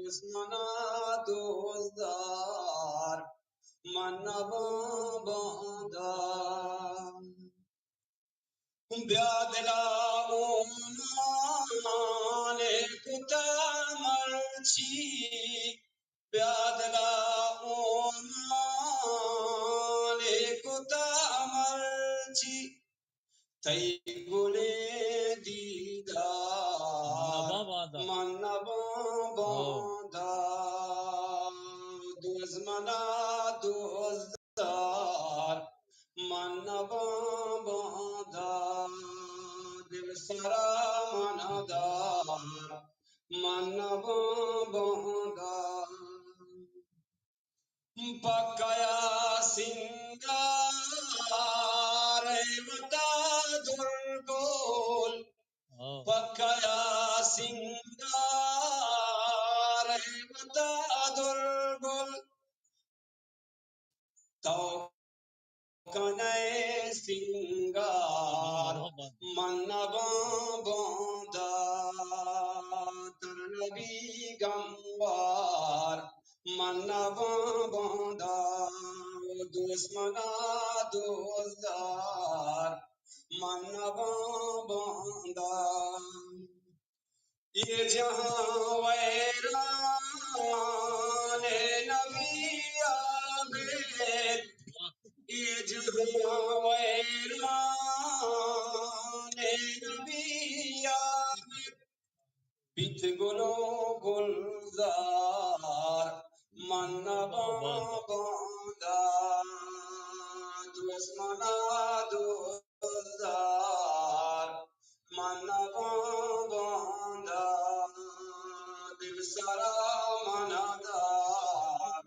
دشمنا دزدار، من نباں باندا. بیا دلا اونانے کتا مرچی، بیا دلا اونانے کتا مرچی، تئی گلیں دیدار نباں باندا. من نباں باندا. دزمنا دزدار، من نباں باندا. دل سرا من دار، من نباں باندا. پکیا سنگار وتا درگول، ہاں. پکیا سنگار وتا درگول، تو کنئے سنگار، من نباں باندا. تر نبی گموار، من نباں باندا. دشمنا دزدار، من نباں باندا. اے جہاں ویران نبی عابد، اے جہاں ویران نبی عابد، بیت گل و گلزار، من نباں باندا. دشمنا دزدار، من نباں باندا. دل سرا من دار،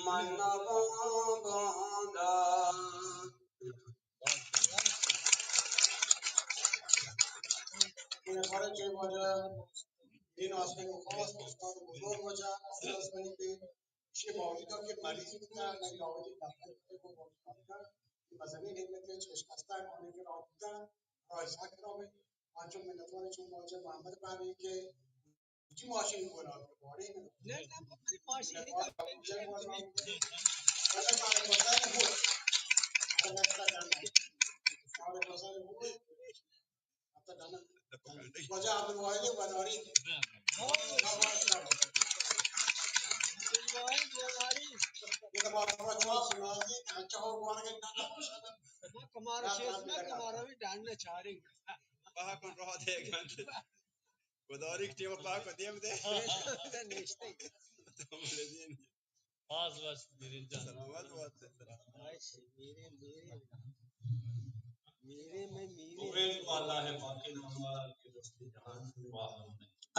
من نباں باندا. اے بارے کہ واجہ، اے ناستے کو خاص استاد بزرگ واجہ، استاد منی کہ شی باوجود کہ مریض بوتا، نہ باوجود ڈاکٹر کو، مزنی خدمت چشکستہ آنے کے رابطہ، اور ایسا کرو میں، آنچو منتوار چون واجہ محمد پانی کے جی ماشین کو نام کو بڑے میں. نہ، نہ، ماشین نہیں. واجہ عبدالواحد وداڑی. عبدالواحد وداڑی. کمارا چیز نہ، کمارا بھی ڈانڈ نہ چارے. پاک کن رہا دے گھنٹے. گداری ٹیم پاک کو دیم دے. نشتے. باز وش میرین جان. سلامت بات. میرے، میرے، میرے، میں میرے.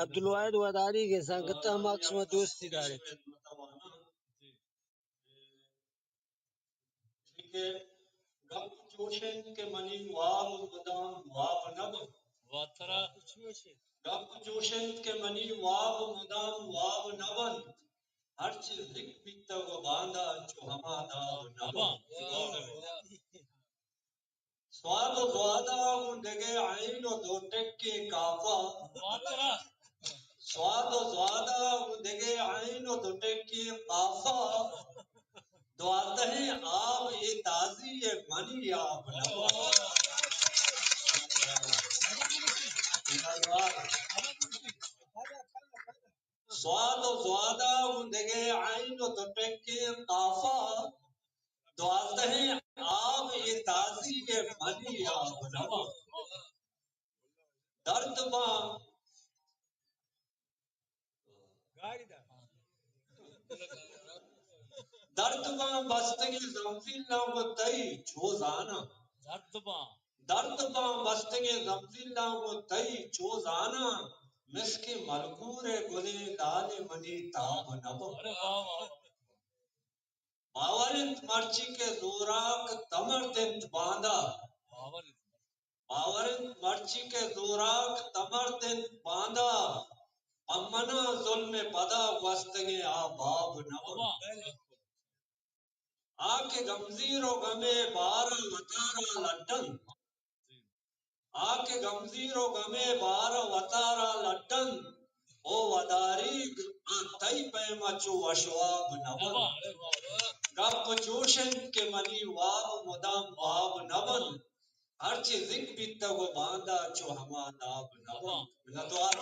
عبدالواحد وداڑی کے سنگت ہم عکس میں دوستی دارے. کہ گپ چوش انت کہ منی واب مدام واب نہ بنت. واترا. گپ چوش انت کہ منی واب مدام واب نہ بنت، ہرچ ذک بیتگ و باندا چو ہما داب نہ بنت. سواد و زوادا گوں دگہ عین و دو ٹکے کافا. واترا. سواد و زوادا گوں دگہ عین و دو ٹکے کافا. دوازدہیں آب اے تازی ء منی آب نہ. سواد و زوادا گوں دگہ عین و دو ٹکے کافا. دوازدہیں آب اے تازی ء منی آب نہ. درد باں، درد باں بستگیں زمزیلاں گوں تئی چو زاناں. درد باں. درد باں بستگیں زمزیلاں گوں تئی چو زاناں، مسکیں ملکور ء گلیں لال ء منی تاب نہ بنت. ارے واہ، واہ، واہ. باور انت مرچی کہ زوراک تمر دنت باندا. باور انت. باور انت مرچی کہ زوراک تمر دنت باندا، پمنا ظلم پدا گوستگیں آ باب نہ بنت. آ کہ گمزیر و گمے بار وتارا لڈنت. آ کہ گمزیر و گمے بار وتارا لڈنت، او وداریگ آ تئی پیم ءَ چو وشواب نہ بنت۔ گپ چوش انت کہ منی واب مدام واب نہ بنت۔ ہرچی زک بیتگ و باندا چو ہما داب نہ بنت۔ منتوار۔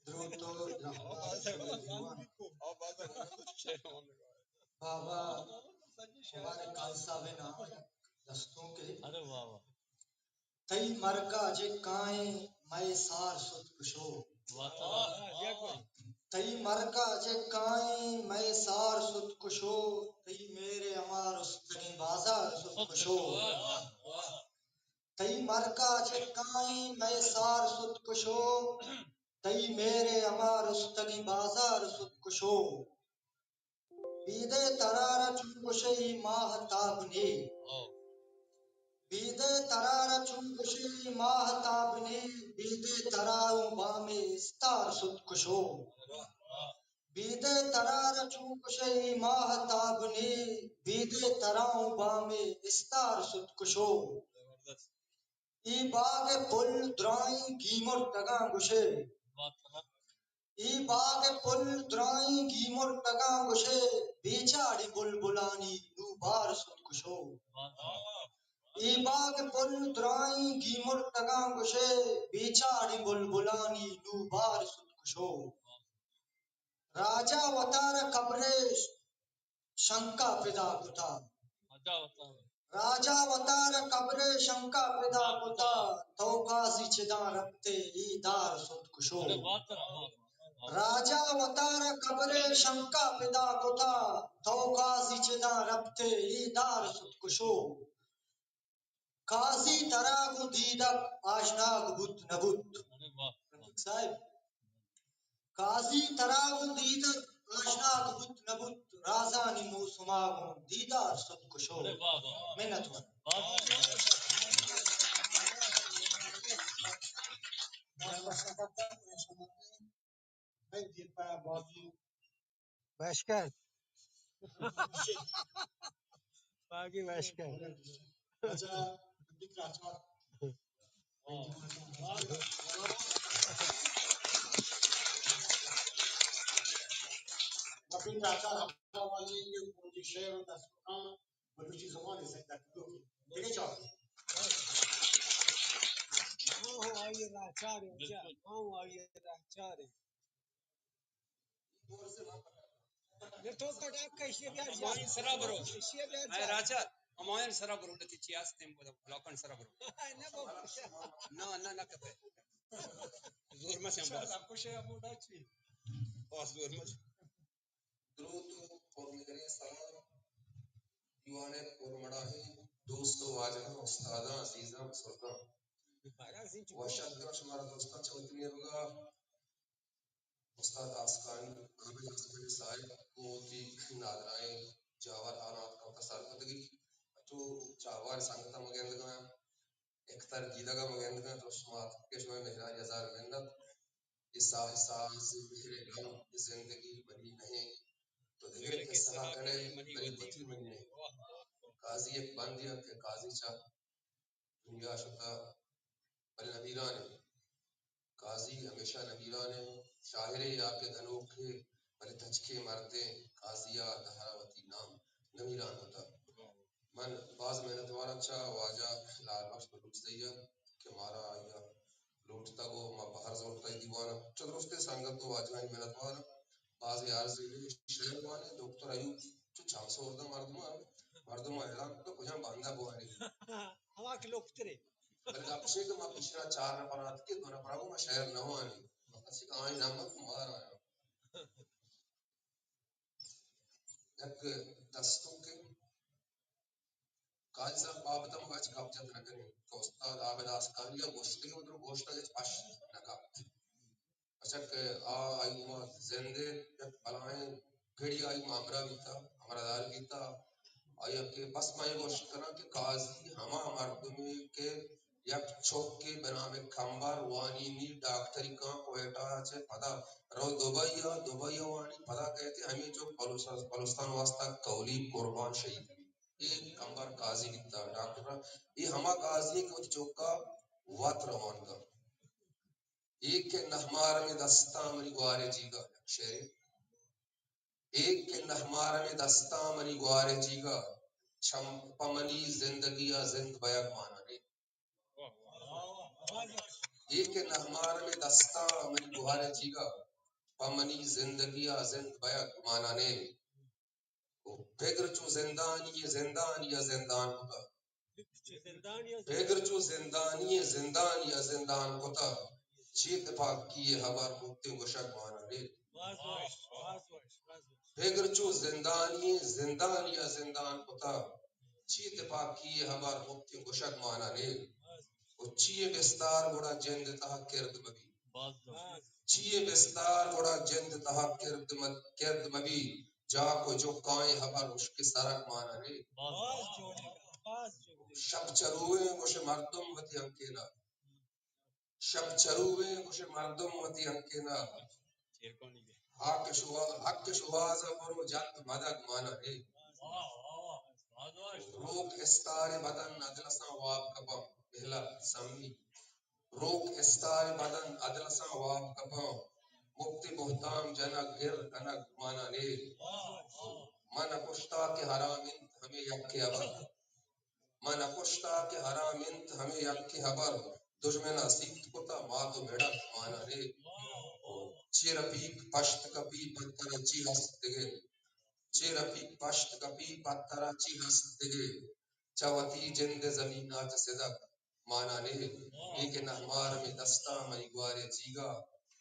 درود تو جناب بابا، ہمارے قاضی صاحب ءِ نام دستوں کے۔ ارے واہ واہ۔ تئی مرگ ءَ جکائیں مئے سار ست کشو۔ واہ واہ۔ تئی مرگ ءَ جکائیں مئے سار ست کشو، تئی مہر ءِ ہما رستگیں بازار ست کشو۔ تئی مرگ ءَ چکائیں مئے سار ست کشو، تئی مہر ءِ ہما رستگیں بازار ست کشو۔ بیدے ترا را چون گشے ای ماہ تاب نے۔ بیدے ترا را چون گشے ای ماہ تاب نے، بیدے ترا اوں بامے استار ست کشو۔ بیدے ترا را چون گشے ای ماہ تاب نے، بیدے ترا اوں بامے استار ست کشو۔ زبردست۔ ای باغ پل درائیں گیمرتگاں گشے۔ واہ، واہ۔ ای باغ پل درائیں گیمرتگاں گشے، بیچاڑی بلبلانی نو بار ست کشو۔ واہ، واہ۔ ای باغ پل درائیں گیمرتگاں گشے، بیچاڑی بلبلانی نو بار ست کشو۔ راجا وتارا قبرے شنکا پدا کتا۔ راجا وتارا۔ راجا وتارا قبرے شنکا پدا کتا، تو قاضی چداں رپتے ای دار ست کشو۔ ارے واہ ترا، واہ، واہ، واہ۔ راجا وتارا قبرے شنکا پدا کتا، تو قاضی چداں رپتے ای دار ست کشو۔ قاضی ترا گوں دیدگ آشناگ بوت نہ بوت۔ ارے واہ۔ رفیق صاحب، قاضی ترا گوں دیدگ آشناگ بوت نہ بوت، رازانی موسما گوں دیدار ست کشو۔ ارے واہ واہ۔ منت وار۔ واہ واہ۔ بشکر۔ باقی بشکر۔ اچھا، رفیق آچار ہفتہ والی کے ان کے شعر و دستخوان بلوچی زبان ءِ سائیں دکتر دگہ چاپ۔ ہاں، ہاں، آئی راہچار ایں، بالکل۔ ہاں، آئی راہچار ایں۔ یہ تو کٹا کشی بیار جا۔ ہمایون سرا برو۔ کشی بیار جا۔ اے راہچار، ہمایون سرا برو، لتی چی ہستیں، بلاکن سرا برو۔ نہ بابا۔ نہ، نہ، نہ کپے۔ زور مچ ہم باز۔ باز زور مچ۔ دروت و پرمہریں سلام دیوان ءِ پرمڑاہیں دوست و واجہاں، استاداں، عزیزاں، بزرگاں۔ وش اتکاں شمارا دوستاں چہ وتی نیمگا۔ استاد آسکانی، عامر آسکانی صاحب گوں وتی نادراہیں جاور آران اتکاں، وتا سر کتگی۔ تو چاروان سنگتاں مگندگاں۔ اختر گیدگ ءَ مگندگاں، تو شما اتکے، شمئے مہرانی ہزار منت۔ اے ساہ ساز، مہر غم، اے زندگی منی نہیں۔ تو دگہ قصہ کنے، منی وتی منی نہیں۔ قاضی یک بندے ات کہ قاضی چہ دنیا شتا، بلے نمیران انت۔ قاضی ہمیشہ نمیران انت۔ شاعرے یا کہ گنوکے، بلے تچکے مردے، قاضی ءَ دہر ءَ وتی نام نمیران کتگ۔ من باز منتواراں چہ واجہ لال بخش بلوچزئی ءَ کہ مارا آئی ءَ لوٹتگ و ما بہر زرتگ اے دیوان ءَ۔ چہ درستیں سنگت و واجہانی منتواراں۔ بازیں عرضے، شعر وانیں دکتر ایوب چو چم سوردہ مردم ءَ، مردم ءَ حیران کتگ کجام بندہ بوانی۔ ہما کہ لوٹترے۔ بلے گپ اش انت کہ ما پیشرا چار نفر اتکیں، دو نفر ءَ گوں ما شعر نہ وانی۔ ما کسی کہ آئی نام ات مار آیا۔ یک دستونکے قاضی صاحب بابت ءَ ما ہچ گپ جت نہ کنیں کہ استاد عابد آسکانی ءَ گوشتگی، من درو گوشتگ، ہچ پش نہ کپت۔ پرچا کہ آ آئی گوما زند ءِ یک بلاہیں گھڑی آئی گوما ہمراہ بیتا، ہمراہ دار بیتا۔ آئی ءَ کہ بس من اے گوشت کناں کہ قاضی ہما مردمے کہ یک چکے بہ نام کمبر وانینی، ڈاکٹری کاں کوئٹہ ءَ، چہ پدا رو دبئی ءَ، دبئی ءَ وانی، پدا کئیت ہمے چک بلوچ-، بلوچستان واسطہ کولی قربان شہید بی۔ اے کمبر قاضی بیتا ڈاکٹر، اے ہما قاضی ایں کہ وتی چکا وت روان کن۔ اے کہ نہمارمیں دستاں منی گوارے جیگا، یک شعرے۔ اے کہ نہمارمیں دستاں منی گوارے جیگا، چم پہ منی زندگی ءَ زند بیگ مانا نے۔ اے کہ نہمارمیں دستاں منی گوارے جیگا، پہ منی زندگی ءَ زند بیگ مانا نے۔ او پگر چو زندانی ءَ زندانی ءَ زندان کتا۔ پگر چو زندانی ءَ زندانی ءَ زندان کتا، چی تپاکی ءِ ہبر مپتیں گوشگ مانا نے۔ پگر چو زندانی ءَ زندانی ءَ زندان کتا، چی تپاکی ءِ ہبر مپتیں گوشگ مانا نے۔ او چی ءِ بستار گڑا جند ءِ تہا کرد مبی۔ چی ءِ بستار گڑا جند ءِ تہا کرد مد-، کرد مبی، جاک و جکائیں ہبر ہشک سرگ مانا نے۔ شپ چرویں گوش مردم وتی ہنکینا۔ شپ چرویں گوش مردم وتی ہنکینا۔ حق شوا-، حق شواز ءَ برو جنت مدگ مانا نے۔ روک استار بدن ادلساں واب کپاں۔ بہلا سمی۔ روک استار بدن ادلساں واب کپاں، مپتی بہتام جنگ گر کنگ مانا نے۔ من نہ کشتا کہ حرام انت ہمے یکے ہبر۔ من نہ کشتا کہ حرام انت ہمے یکے ہبر۔ دژمن ءَ سیت کتا مات و مڑگ مانا نے۔ چے رفیق پشت کپی پتر چی ہست دگے۔ چے رفیق پشت کپی پتر چی ہست دگے۔ چہ وتی جند ءِ زمین ءَ چہ سدگ مانا نے۔ اے کہ نہمارمیں دستاں منی گوارے جیگا،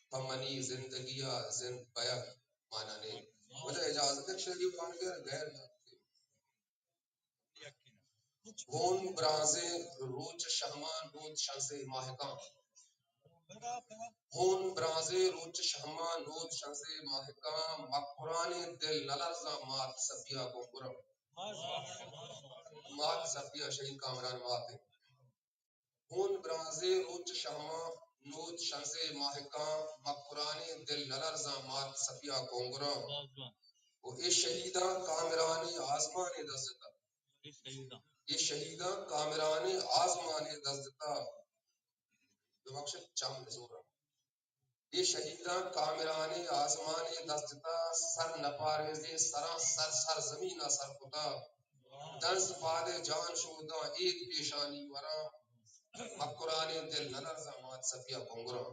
پہ منی زندگی ءَ زند بیگ مانا نے۔ واجہ اجازت، یک شعرے وانگ ءَ غیر ہون برانزیں روچ شہماں نود شنزے ماہکاں۔ ہون برانزیں روچ شہماں نود شنزے ماہکاں، مکرانیں دل نہ لرزاں مات سپیا گنگراں۔ مات سپیا شہید کامران مات انت۔ ہون برانزیں روچ شہماں نود شنزے ماہکاں، مکرانیں دل نہ لرزاں مات سپیا گنگراں۔ و اے شہیداں کامرانیں آزمانے دزتگ۔ اے شہیداں کامرانیں آزمانے دزتگ۔ ببخشت، چم نزوراں۔ اے شہیداں کامرانیں آزمانے دست جتا، سر نپاریزیں سراں سر سر زمین ءَ سر کتا۔ دنز پاد ءِ جان شوداں اید پیشانی وراں، مکرانیں دل نہ لرزاں مات سپیا کنگراں۔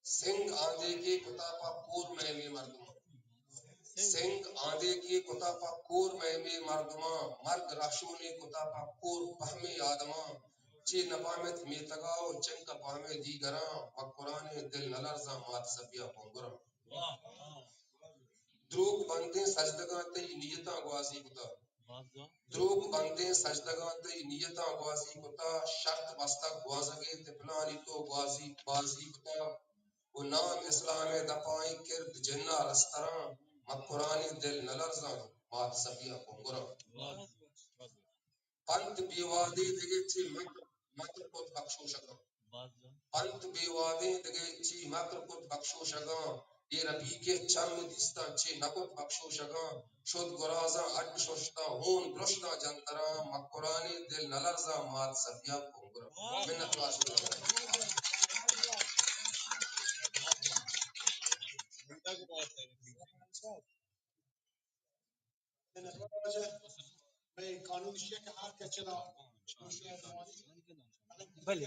سنگ آندیگے کتا پہ کور مئے مئے مردماں۔ سنگ آندیگے کتا پہ کور مئے مئے مردماں، مرگ رہشونے کتا پہ کور پہمیں آدماں۔ چے نہ پہمت میتگا و چنکہ پہمے دیگراں، مکرانیں دل نہ لرزاں مات سپیا کنگراں۔ دروگ بندیں سجدگاں تئی نیتاں گوازی کتا۔ دروگ بندیں سجدگاں تئی نیتاں گوازی کتا، شرط بستگ گوازگے تپلانی تو گوازی بازی کتا۔ و نام اسلام ءِ دپائیں کرد جنا رستراں، مکرانیں دل نہ لرزاں مات سپیا کنگراں۔ پنت بے وادیں دگہ چے مکر، مکر کت بکشوشگاں۔ پنت بے وادیں دگہ چے مکر کت بکشوشگاں۔ اے رفیق ءِ چم دیستاں چے نہ کت بکشوشگاں۔ شد گرازاں اڈ ششتاں ہون درشتاں جنتراں۔ مکرانیں دل نہ لرزاں مات سپیا کنگراں۔ منت وار شمئے۔ بلے۔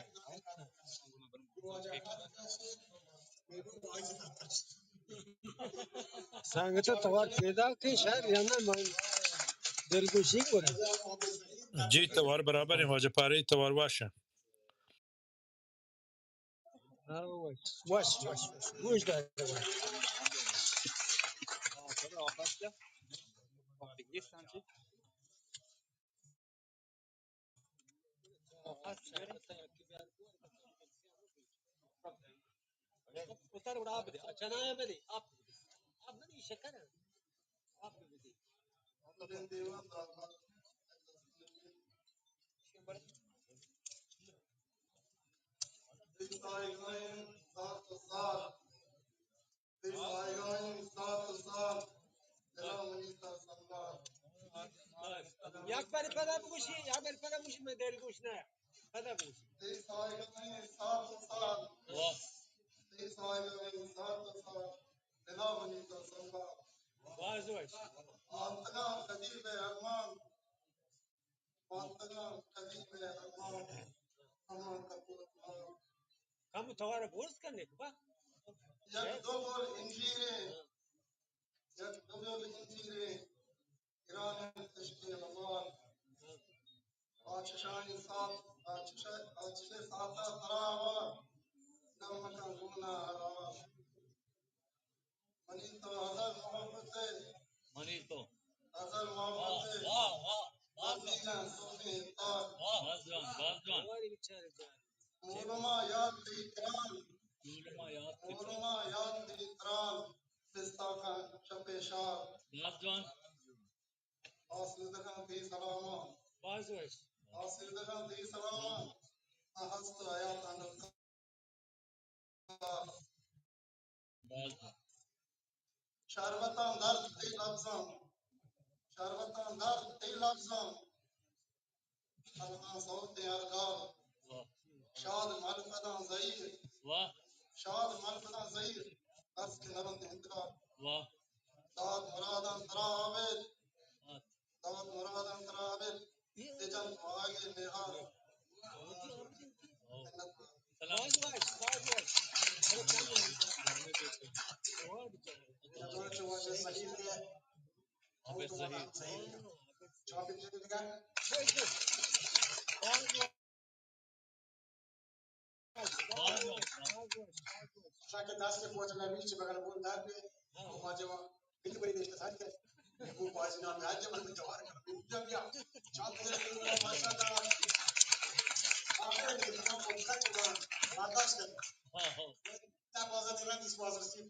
سنگت ءِ توار پیداک ایں شر یا نہ، من دلگوشی کناں۔ جی، توار برابر ایں، واجہ پارے توار واش ایں۔ ہاں، وش، وش، وش، وش۔ گوش دار، وش۔ اتر گڑا آپ بدے، چنا ہے بدے، آپ بدے۔ آپ بدے، شکر ہے۔ آپ بدے۔ یک باری پدا بگوشی، یک باری پدا بگوشی، من دل گوش نہ۔ پدا بگوشی۔ واہ۔ واہ۔ باز وش۔ کم توار برز کننے، با۔ یک دو گل انجیریں، یک دو گل انجیریں، گران عشق مزار۔ آ چشانی سات، آ چش-، آ چشے ساتا ترا ہوا، دم مکن گونا ہرا۔ منی تو ہزار محبت ہے۔ منی تو۔ ہزار محبت ہے۔ واہ، واہ، واہ، واہ۔ مدینہ سونے تار۔ واہ۔ باز جوان، باز جوان۔ مولما یاد تئی تران۔ مولما یاد تئی تران۔ مولما یاد تئی تران۔ بستاخاں شپے شار۔ باز جوان۔ آسودگاں تئی سلاما۔ باز وش۔ آسودگاں تئی سلاما۔ آ ہست و حیات اندر۔ باز۔ شربتاں درد تئی لبزاں، شربتاں درد تئی لبزاں، خلقاں سوت ارگار۔ واہ۔ شاد ملفداں زہیر۔ واہ۔ شاد ملفداں زہیر، بس کہ نبند انتظار۔ واہ۔ داد مراداں ترا عابد۔ واہ۔ داد مراداں ترا عابد، دجن واگے نہاد۔ منت وار۔ سلام۔ باز وش، باز وش۔ ارے کم ہے۔ واجہ سہیل ہے۔ حافظ سہیل۔ سہیل ہے۔ چاپی چلی گا۔ باز وش۔ تاکہ دست پوچ نبی چہ بغل بول دار پہ، ہاں۔ واجہ وا بلی بلی دیشت ساتھ کے۔ یہ وہ باز نام یاد ہے، من جوار کر بیا۔ چاپ کے ماشاءاللہ۔ آپ نے دیکھا، پوچھا کہ برداشت کر۔ ہاں، ہاں۔ تا باز دینا، اس باز رسی۔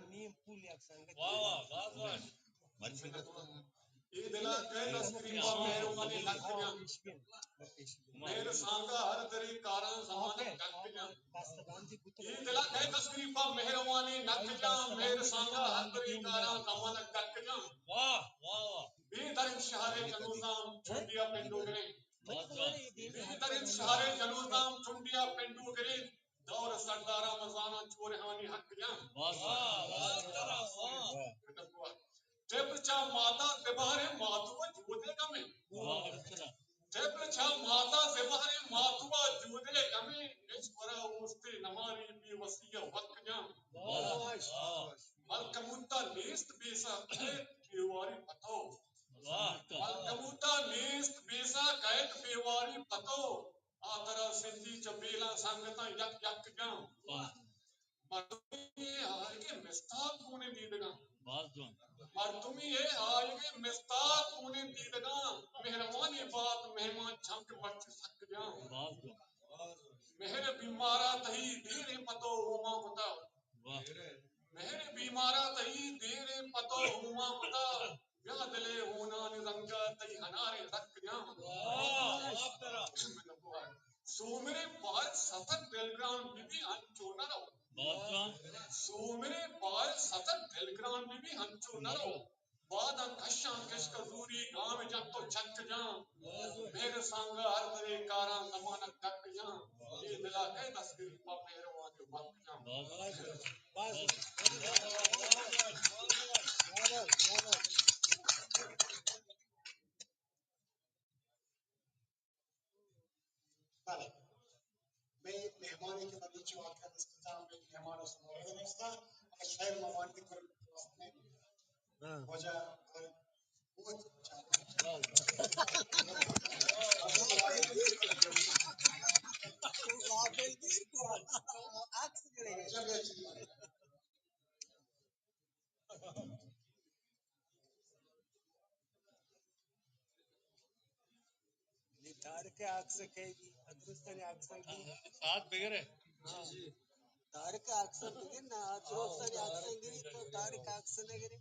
نیم پول یک سنگت۔ واہ واہ، باز واہ۔ اے دل ءَ کئیت تسکریپ ءَ مہروانی نک جان۔ مہر سانگ ءَ ہر درے کاراں زمانگ ڈک جان۔ اے دل ءَ کئیت تسکریپ ءَ مہروانی نک جان۔ مہر سانگ ءَ ہر درے کاراں زمانگ ڈک جان۔ واہ، واہ، واہ۔ بے در انت شہر ءِ جنوزام چنڈی ءَ پنڈو گریں۔ واہ، واہ۔ بے در انت شہر ءِ جنوزام چنڈی ءَ پنڈو گریں۔ دور سرداراں مزاناں چورہانی حق جان۔ واہ، واہ، واہ۔ ٹپ چہ ماتا زبہریں ماتوا جودے گمیں۔ واہ۔ ٹپ چہ ماتا زبہریں ماتوا جودے گمیں۔ ہچ گورا اوستے نماری بے وسی ءَ وک جان۔ واہ، واہ۔ ملکموتا نیست بیسا کئیت بیواری پتو۔ واہ۔ ملکموتا نیست بیسا کئیت بیواری پتو۔ آ ترا سندی چہ بیلاں سنگتاں یک یک جان۔ واہ۔ مردمی اے آیگیں مستاک گونیں دیدگاں۔ باز جوان۔ مردمی اے آیگیں مستاک گونیں دیدگاں۔ مہروانی بات مہمان چم کہ مرچی سک جان۔ باز جوان۔ مہر بیمارا تئی دیریں پتو ہوما کتا۔ واہ۔ مہر بیمارا تئی دیریں پتو ہوما کتا۔ بیا دلے ہونانی رنگ ءَ تئی ہناریں رک جان۔ واہ، واہ۔ سومرے باید ستک دلگران بہ بی انچو نہ رو۔ واہ۔ سومرے باید ستک دلگران بہ بی انچو نہ رو۔ باداں کشاں کشک ءَ زوری گام جن تو چک جان۔ مہر سانگ ءَ ہر درے کاراں زمانگ ڈک جان۔ اے دل ءَ کئیت تسکریپ ءَ مہروانی وک جان۔ بلے، مئے مہمانے کہ من چہ وقت ءَ دیستگ، مئے مہمان ءَ سمورگ ءَ نیست۔ شاعر مواد کے طور پر ہاں۔ واجہ نی تارک عکس کئی بی، ادرستانی عکس بی۔ ساعت بگر ہے۔ ہاں۔ تارک عکس بگر نا، ادرستانی عکس گری تو تارک عکس نہ گری۔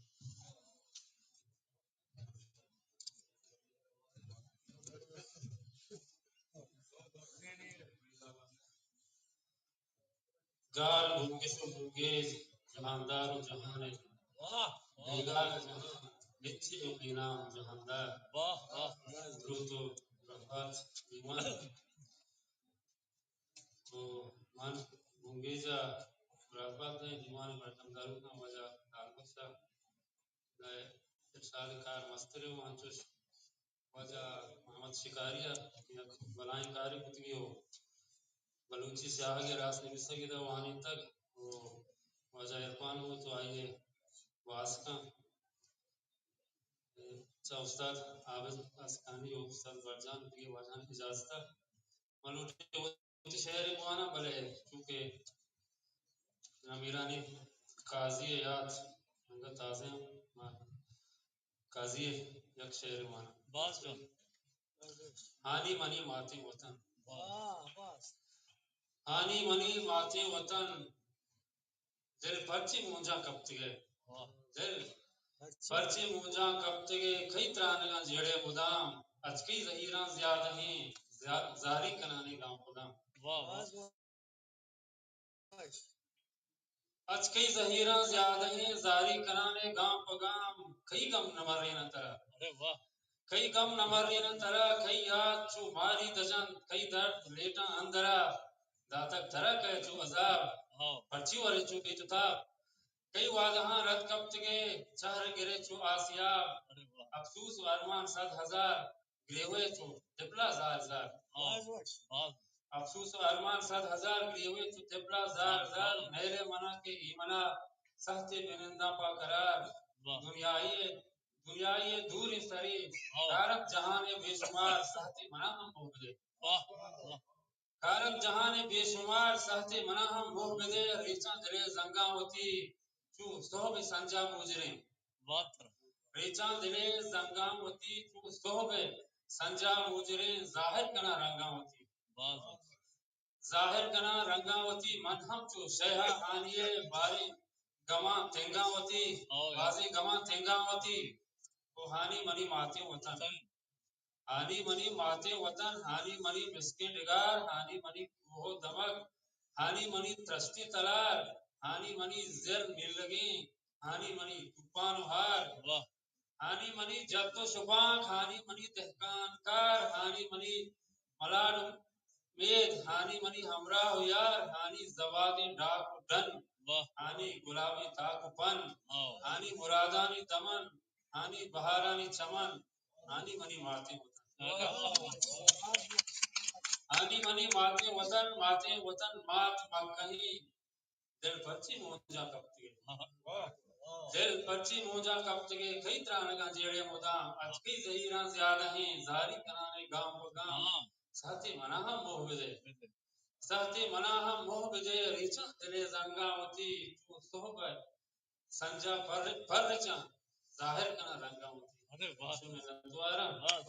گال بنگش و بنگیج، جہاندار و جہان ء۔ واہ، واہ۔ بیگاہ جہان، لچی و بینام جہاندار۔ واہ، واہ۔ دروت و رحمت ایمان۔ تو من بنگیج ء رحمت ء ایمان مردم داروکاں واجہ دارمست ء۔ ارشاد کار مستر و انچوش واجہ محمد شکاری ء یک بلائیں کارے کتگی و بلوچی سیاہگ ء راست نبیسگ ء وانینتگ و واجہ عرفان بوت و آئی ء باسکاں چہ استاد عابد آسکانی و استاد برجان دیگہ واجہانی اجازت ء من لوٹیں وتی شعر بواناں، بلے چونکہ جناب میرانی قاضی ء یات انگت تازہ ایں، ما قاضی ء یک شعر واناں۔ باز جان۔ ہانی منی ماتیں وطن۔ واہ، واہ۔ ہانی منی ماتیں وطن، دل پرچی مونجاں کپتگے۔ واہ۔ دل پرچی؟ پرچی مونجاں کپتگے، کئی ترانگاں جیڑے مدام، اچ کئی زہیراں زیادہ ہیں، زیا-، زاری کنانے گام پہ گام۔ واہ، واہ۔ اچکئی زہیراں زیادہ ہیں، زاری کنان ء گام پہ گام، کئی گم نہ مرین ء ترا۔ ارے واہ۔ کئی گم نہ مرین ء ترا، کئی یات چو ماری دجنت، کئی درد لیٹاں اندرا، داتگ ترا کئے چو عذاب، ہاں۔ پرچی ورے چو بے تتاب۔ کئی وعدہاں رد کپتگے، چہر گرے چو آسیاب۔ ارے واہ۔ افسوس و ارمان صد ہزار، گریوے چو تپلا زار زار۔ باز وش۔ باز۔ افسوس و ارمان صد ہزار، گریوے چو تپلا زار زار۔ میل منا کہ ایمنا، سہتے بننداں پا قرار۔ واہ۔ دنیائی، دنیائی دور سری، ہاں۔ دارت جہان بے شمار، سہتے منا ہم موہ بدے۔ واہ، واہ۔ کارت جہان بے شمار، سہتے منا ہم موہ بدے، ریچاں دلے زنگاں وتی، چو سہب سنجا موجریں۔ واہ۔ ریچاں دلے زنگاں وتی، چو سہب سنجا موجریں، ظاہر کناں رنگاں وتی۔ واہ۔ ظاہر کناں رنگاں وتی، من ہم چو شیہا ہانی ء باریں گماں تنگاں وتی، اوئے۔ بازیں گماں تنگاں وتی، او ہانی منی ماتیں وطن۔ ہانی منی ماتیں وطن، ہانی منی مسکیں ڈگار، ہانی منی کوہ و دمگ، ہانی منی ترستی تلار، ہانی منی زر نیلگیں، ہانی منی توپان و ہار۔ واہ۔ ہانی منی جت و شپانک، ہانی منی دہکان کار، ہانی منی ملاڈ و مید، ہانی منی ہمراہ و یار، ہانی زوادیں ڈاک و ڈن، واہ۔ ہانی گلابیں تاک و پن، ہاں۔ ہانی مرادانی دمن، ہانی بہارانی چمن، ہانی منی ماتیں وطن۔ ہانی منی ماتیں وطن، ماتیں وطن مات مکہیں، دل پرچی مونجاں کپتگے۔ دل پرچی مونجاں کپتگے، کئی ترانگاں جیڑے مدام، اچ کئی زہیراں زیادہ ہیں، زاری کنانے گام پہ گام۔ ہاں۔ سہتے منا ہم موہ بدے۔ سہتے منا ہم موہ بدے، ریچاں دلے زنگاں وتی، چو سہب سنجا پر، پر رچاں، ظاہر کناں رنگاں وتی۔ ارے واہ۔ شمے منتواراں۔ واہ۔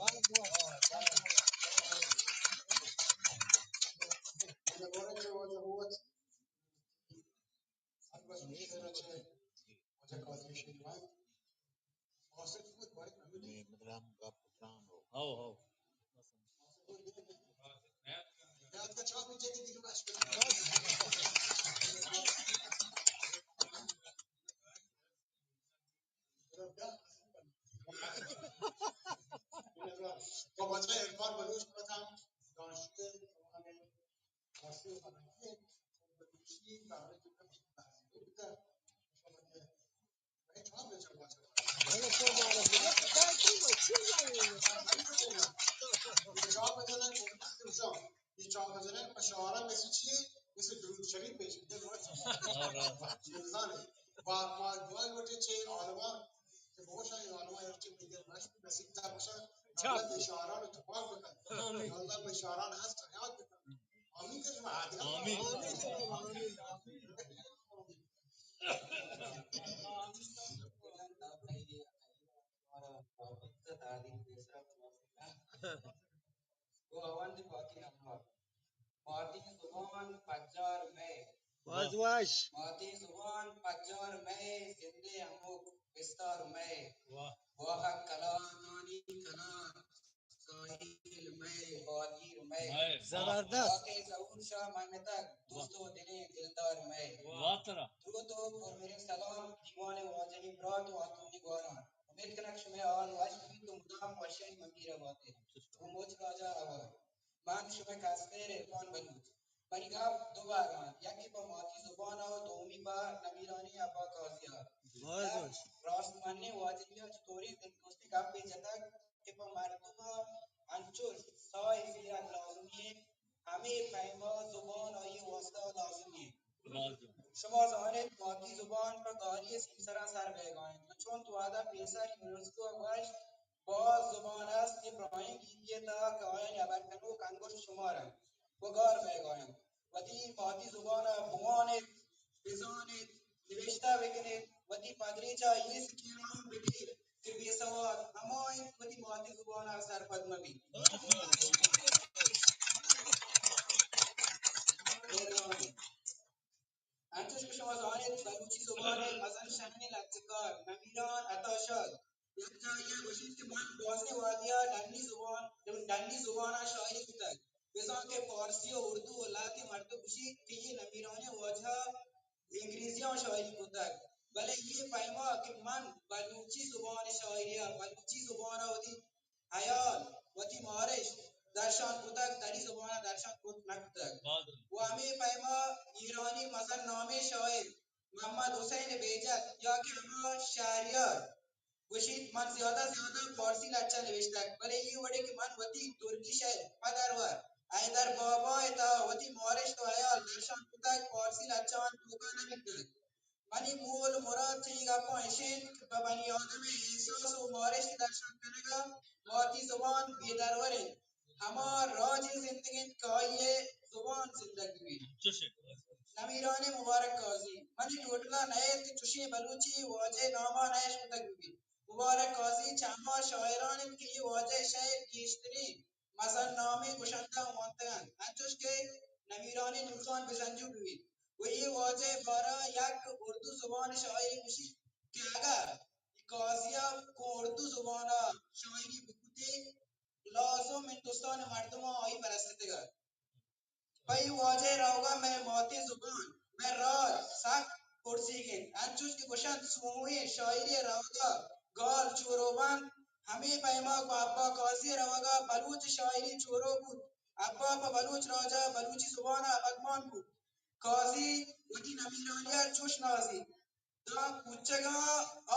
How, how. تو بچہ عرفان بلوچ پتا دانشجوی زبان فارسی و فرانسه، بلوچی کامل بوده. چاپ بزنن، چاپ بزنن، پہ شاعران مثل چیه؟ مثل درود شریف پیش می‌کنه. آره. نمی‌زانه. با، با دعا لوٹے چے عالما کہ بوشا اے عالما ہر چی دیگر مشک نصیب تا بوشا۔ اچھا۔ اللہ اشاران تو پاک بکن۔ آمین۔ اللہ اشاران ہست حیات بکن۔ آمین کہ شما حاضر۔ آمین۔ آمین۔ آمین۔ تو آوان دی پاکی نمبر۔ ماتی زبان پجار مئے۔ باز وش۔ ماتی زبان پجار مئے، زندے ہموک بستار مئے۔ واہ۔ واہگ کلانانی کلان، ساحل مئے، بادیر مئے۔ مئے۔ زبردست۔ واقعی ظہور شاہ منتگ، دوست و دلیں دلدار مئے۔ واہ ترا۔ درود و پرمہریں سلام دیوان واجہی برات و ہاتونی گواران۔ امیت کنگ شمئے حال وش بیت و مدام وشیں منگیر بات ئے۔ گوں مچ راجا آوار۔ من شمئے کستر عرفان بلوچ۔ منی گپ دو بار انت، یکے پہ ماتی زبان ء و دومی پہ نمیرانیں ابا قاضی ء۔ باز وش۔ راست منیں واجہی ء چطوریں دلدوستیں گپے جتگ کہ پہ مردم ء انچوش ساہ زیرگ لازمی انت، ہمے پیم ء زبان آئی ء واستہ لازمی انت۔ باز وش۔ شما زان ایت ماتی زبان پہ گاری ء سیمسراں سر بئیگ ء انت و چنت وہد ء پیسر یونیسکو ء گوشت، باز زبان است کہ براہیں گیتی ء تہا کہ آیانی ہبر کنوک انگشت شمار انت و گار بئیگا انت۔ وتی ماتی زبان ء بوان ایت، بزان ایت، نبشتہ بکن ایت، وتی پدریچ ء اے سکین ہم بگیر کہ بے سواد ہما انت وتی ماتی زبان ء سرپد مہ بیت۔ مہربانی۔ انچوش کہ شما زان ایت، بلوچی زبان ء مزن شہنیں لچکار نمیران عطا شاد یک جاہے ء گوشیت کہ من بازیں وہدے ء ڈنی زبان، ڈنی زبان ء شاعری کتگ، بزاں کہ پارسی ء اردو ء لہتے مردم گوشیت کہ اے نمیرانیں واجہ ء انگریزی ء شاعری کتگ، بلے اے پیم ء کہ من بلوچی زبان ء شاعری ء بلوچی زبان ء وتی ہیال، وتی مارشت درشان کتگ، دری زبان ء درشان کت نہ کتگ۔ باز۔ و ہمے پیم ء ایرانی مزن نامیں شاعر محمد حسین بیجت یا کہ ہما شہریار گوشیت، من زیادہ زیادہ پارسی لچہ نوشتگ، بلے اے وڑے کہ من وتی ترکی شعر پہ درور حیدر بابا ء تہا وتی مارشت و ہیال درشان کتگ، پارسی لچہانی توکا نہ بیتگ۔ منی مول و مراد چہ اے گپاں اش انت کہ پہ بنی آدم ء احساس و مارشت درشان کنگ ء ماتی زبان بے درور انت۔ ہما راجے زندگ انت کہ آئی ء زبان زندگ بہ بیت۔ چش انت۔ نمیرانیں مبارک قاضی منی ٹوٹل ء نئیت کہ چشیں بلوچی واجہ ء نام ء نہ اشکتگ بہ بیت۔ مبارک قاضی چہ ہما شاعران انت کہ اے واجہ ء شئیر گیشتریں مزن نامیں گشندہ وانتگ انت، انچوش کہ نمیرانیں نورخان بزنجو بہ بیت و اے واجہ ء بارہ ء یک اردو زبان ء شاعرے گوشیت کہ اگاں قاضی ء گوں اردو زبان ء شاعری بکتیں، لازم ہندوستان ء مردماں آئی پرستگ ات۔ پہ اے واجہ ء روگ ء مئے ماتیں زبان، مئے راج سک پرسیگ انت۔ انچوش کہ گوشنت، سوہوئیں شاعری ء روگ ء گال چورو بنت، ہمے پیما گوں ابا قاضی ء روگ ء بلوچ شاعری چورو بوت۔ ابا پہ بلوچ راج ء بلوچی زبان ء ابدمان بوت۔ قاضی وتی نمیرانی ء چوش نازیت۔ داں کوچگاں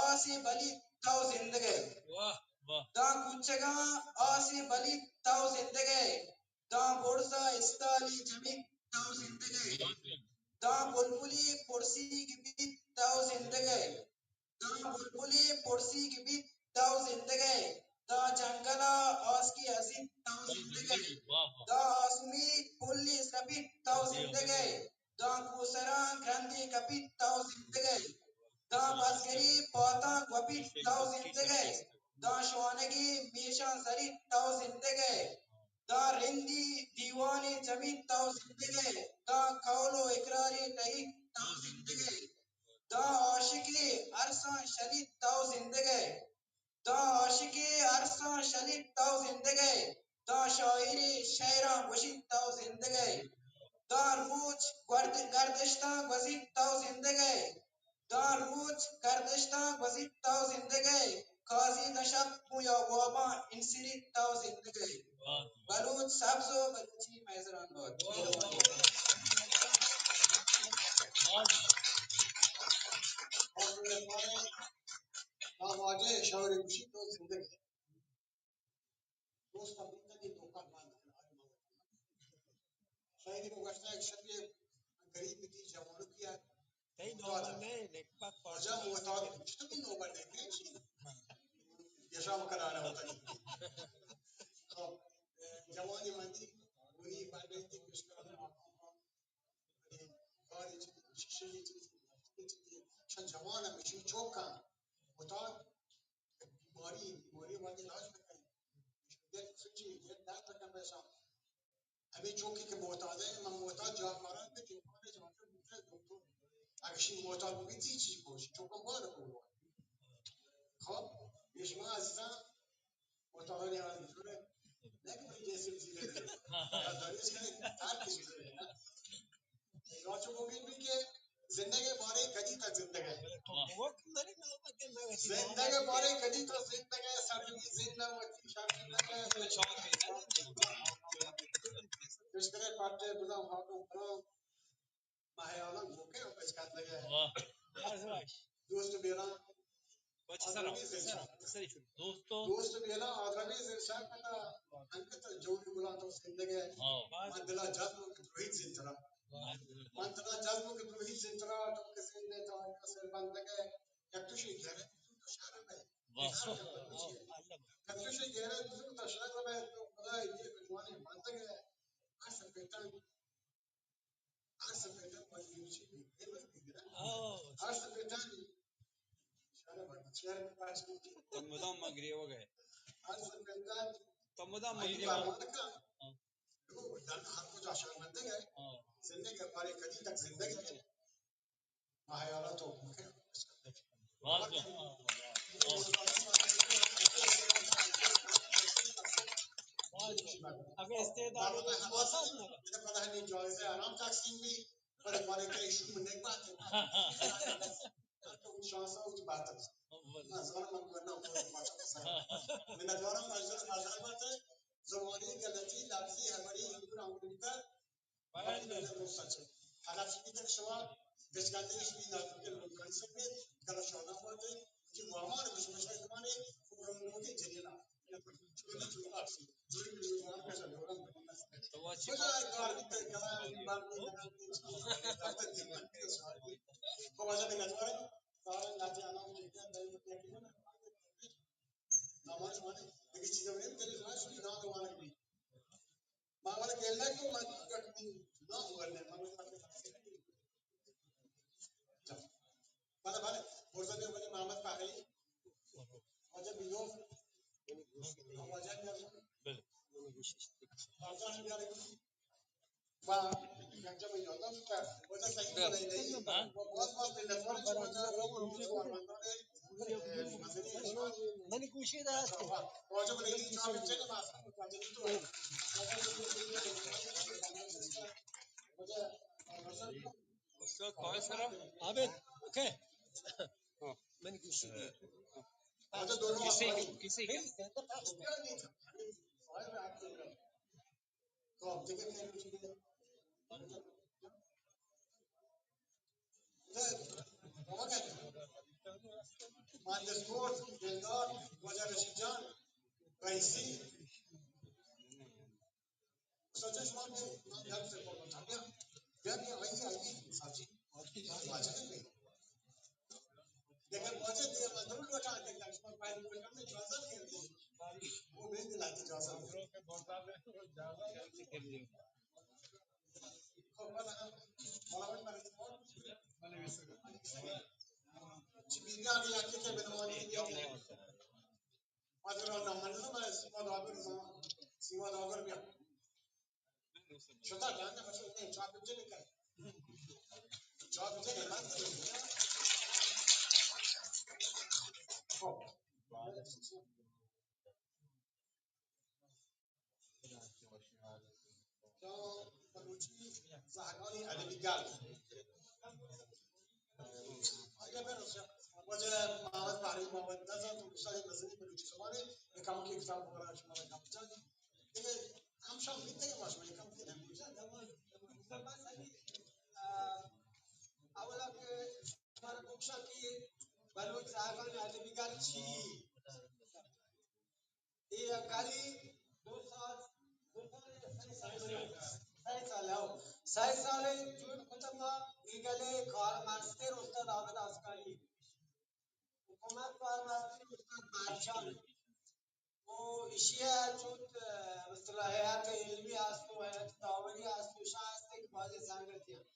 آسے بلیت تو زندگ ئے۔ واہ، واہ۔ داں کوچگاں آسے بلیت تو زندگ ئے۔ داں برزا استالی جمیت تو زندگ ئے۔ داں بلبلی پرسیگ بیت تو زندگ ئے۔ داں بلبلی پرسیگ بیت تو زندگ ئے۔ داں جنگلا آسکے ازیت تو زندگ ئے۔ واہ، واہ۔ داں آسمی پلی سرپیت تو زندگ ئے۔ داں کوسراں گرندے کپیت تو زندگ ئے۔ داں بزگری پاتاں گوپیت تو زندگ ئے۔ داں شوانگی میشاں زریت تو زندگ ئے۔ داں رندی دیوانے جمیت تو زندگ ئے۔ داں قول و اقرارے ٹہیت تو زندگ ئے۔ داں عاشقے ارساں شلیت تو زندگ ئے۔ داں عاشقے ارساں شلیت تو زندگ ئے۔ داں شاعرے شعراں گوشیت تو زندگ ئے۔ داں روچ گرد-، گردشتاں گوزیت تو زندگ ئے۔ داں روچ گردشتاں گوزیت تو زندگ ئے۔ قاضی داں شپ گوں یا واباں انسریت تو زندگ ئے۔ واہ۔ بلوچ سبز و بلوچی مئے زران بات۔ واہ۔ آ واجہ شاعر گوشی تو زندگ ئے۔ دوست ابھی تک یہ دھوکہ نہ دے۔ شاعری کو گشتہ ایک شخص غریب کی جوانوں کی تئی واجہ محتاط، چطور بھی نوبت دیتے ہیں؟ یشا مکرانا ہوتا ہے. خب، جوانی مندی، منی بندی پیش کرنا. باری چیز، شیشے چیز، چیز، چیز، چیز، جوان ہمیشہ چوکا، محتاط، بیماری، بیماری وقت علاج بکنی. دل سچی، دل درد کن پیسہ. ہمے چوکی کہ معتاد ہے، من معتاد جاہ کاران کہ چوکانے جوان کن بوتہ دکتر. اگہ شی معتاد بیتی چی کوش، چوکاں بار کو. خب، یہ شما عزیزاں، معتادانی حال بزرگ ہے. نہ کہ من جیسے زیرے. دانش کرے، تار کسی زیرے. راچو ممکن بھی کہ زندگ ءِ بارے کدی تک زندگ ءِ. واہ. زندگ ءِ بارے کدی تک زندگ ءِ، سرجمی زند ءَ وتی شرمی نہ کن. پیشتر پٹ ءَ بزاں ہاتوں پراں، ماہ عالم گوکے ءَ پچ کندگ ءِ. واہ. دوست بیراں، بچ سر، آدمی زند سر، شر. سر شروع. دوستو. دوست بیلا آدمی زند شر کتا، انکت جوڑ گلان تو زندگ ءِ. ہاں. من دلا جذب کہ دروہیت زند ترا. واہ. من دلا جذب کہ دروہیت زند ترا، تو کہ زند ءِ تو سر بندگ ءِ. یک تو شی گھر تو شہر میں. واہ. یک تو شی گھر تو شہر میں، تو خدا یہ جوانی بندگ ءِ. ہر سر پیٹن ہر سپیتاں پنجوشی بی، دیوس بی گرا. ہاں. ہر سپیتاں شہر بند، شہر میں پاس کی. تو مدام ما گریوگ ءَ. ہر سپیتاں تو مدام ما آئی گریوگ ءَ. بارمان کا. ہاں. لوگ دن ہر کجا شہر بندگ ءِ. ہاں. زندگ ءِ بارے کدی تک زندگ ءِ. ماہ عالم تو مکہ. واہ. اگہ استعداد تو پتہ نہیں جائزہ آرام تقسیم بھی، پر مارے کہیں شروع نہیں بات ہے. تو شانس ہو بات ہے. نہ زمان من کو نہ کو پاچا. منتوارم مجلس مجلس بات ہے. زبانی غلطی، لفظی، ہماری ہندو رام کا. بلے، بلے، بلے، سچ ہے. حالانکہ تک شما بچکندگیش بی نازکیں لوگانی سر میں، کلا شانا بوتے، کہ وامان بچ بچ زمانے، خوب رنگ لوگے جنینا. چوری چوری آپسی، جوری لوگان کا جنوران. تو اچھی بجائے کار بیتے، کلا بار کو دفتر دیوان کے ساتھ. تو واجہ میں نتوارے، کار ناجی آنا ہوں، جیتے ہیں، دل میں کیا کیا نا. نماز مانے، دیکھیں چیزیں نہیں، تیرے ساتھ سوئی دان والا بھی. ما ولا گلہ کو من یک من نام ورنہ، ما ولا پاکستان. بلے، بلے، مرزا بیا ولی محمد فخری. واجہ بیلو. واجہ بیا. واجہ بیا. با، یک جا میں جاتا ہوں، واجہ صحیح بولے نہیں. بہت، بہت منت وار. منی گوشی دار است. استاد، پائے سرا؟ عابد، اوکے. منی گوشی دار. کسی، کسی. مہندس گوٹ، دلدار، واجہ رشید جان، رئیسی. سچ شما بیا، بیا، بیا، بیا، آئیے، آئیے، سچ. واجہ نہیں. دیکھیں، واجہ دیر میں ضرور لوٹا، دیکھیں، شما پہلے لوٹا میں اجازت کر دیں. وہ بھی دلاتے اجازت. چہ بلوچی زہگانی ادبی گل. اگہ بہ واجہ محمد بحری محمد نزان تو گوشتگ مزنی بلوچی زبان ءِ کمکے کتاب وغیرہ شما را گپ جن. دگہ ہم شام بیتگ ما شما کم کنم. اولا کہ شما را بگشاں کہ بلوچ زہگانی ادبی گل چی؟ اے گلی دو سال، دو سال، سئے سال، سئے سال، ہو. سئے سال جوڑ کتگ ما. گلے کارمستر استاد عابد آسکانی، کمک کارمستر استاد مرجان، و ایشی ءَ چوت، اه، مثلاً ہیئت علمی است و ہیئت داوری است و شاہ است کہ بازیں سنگتی ہم۔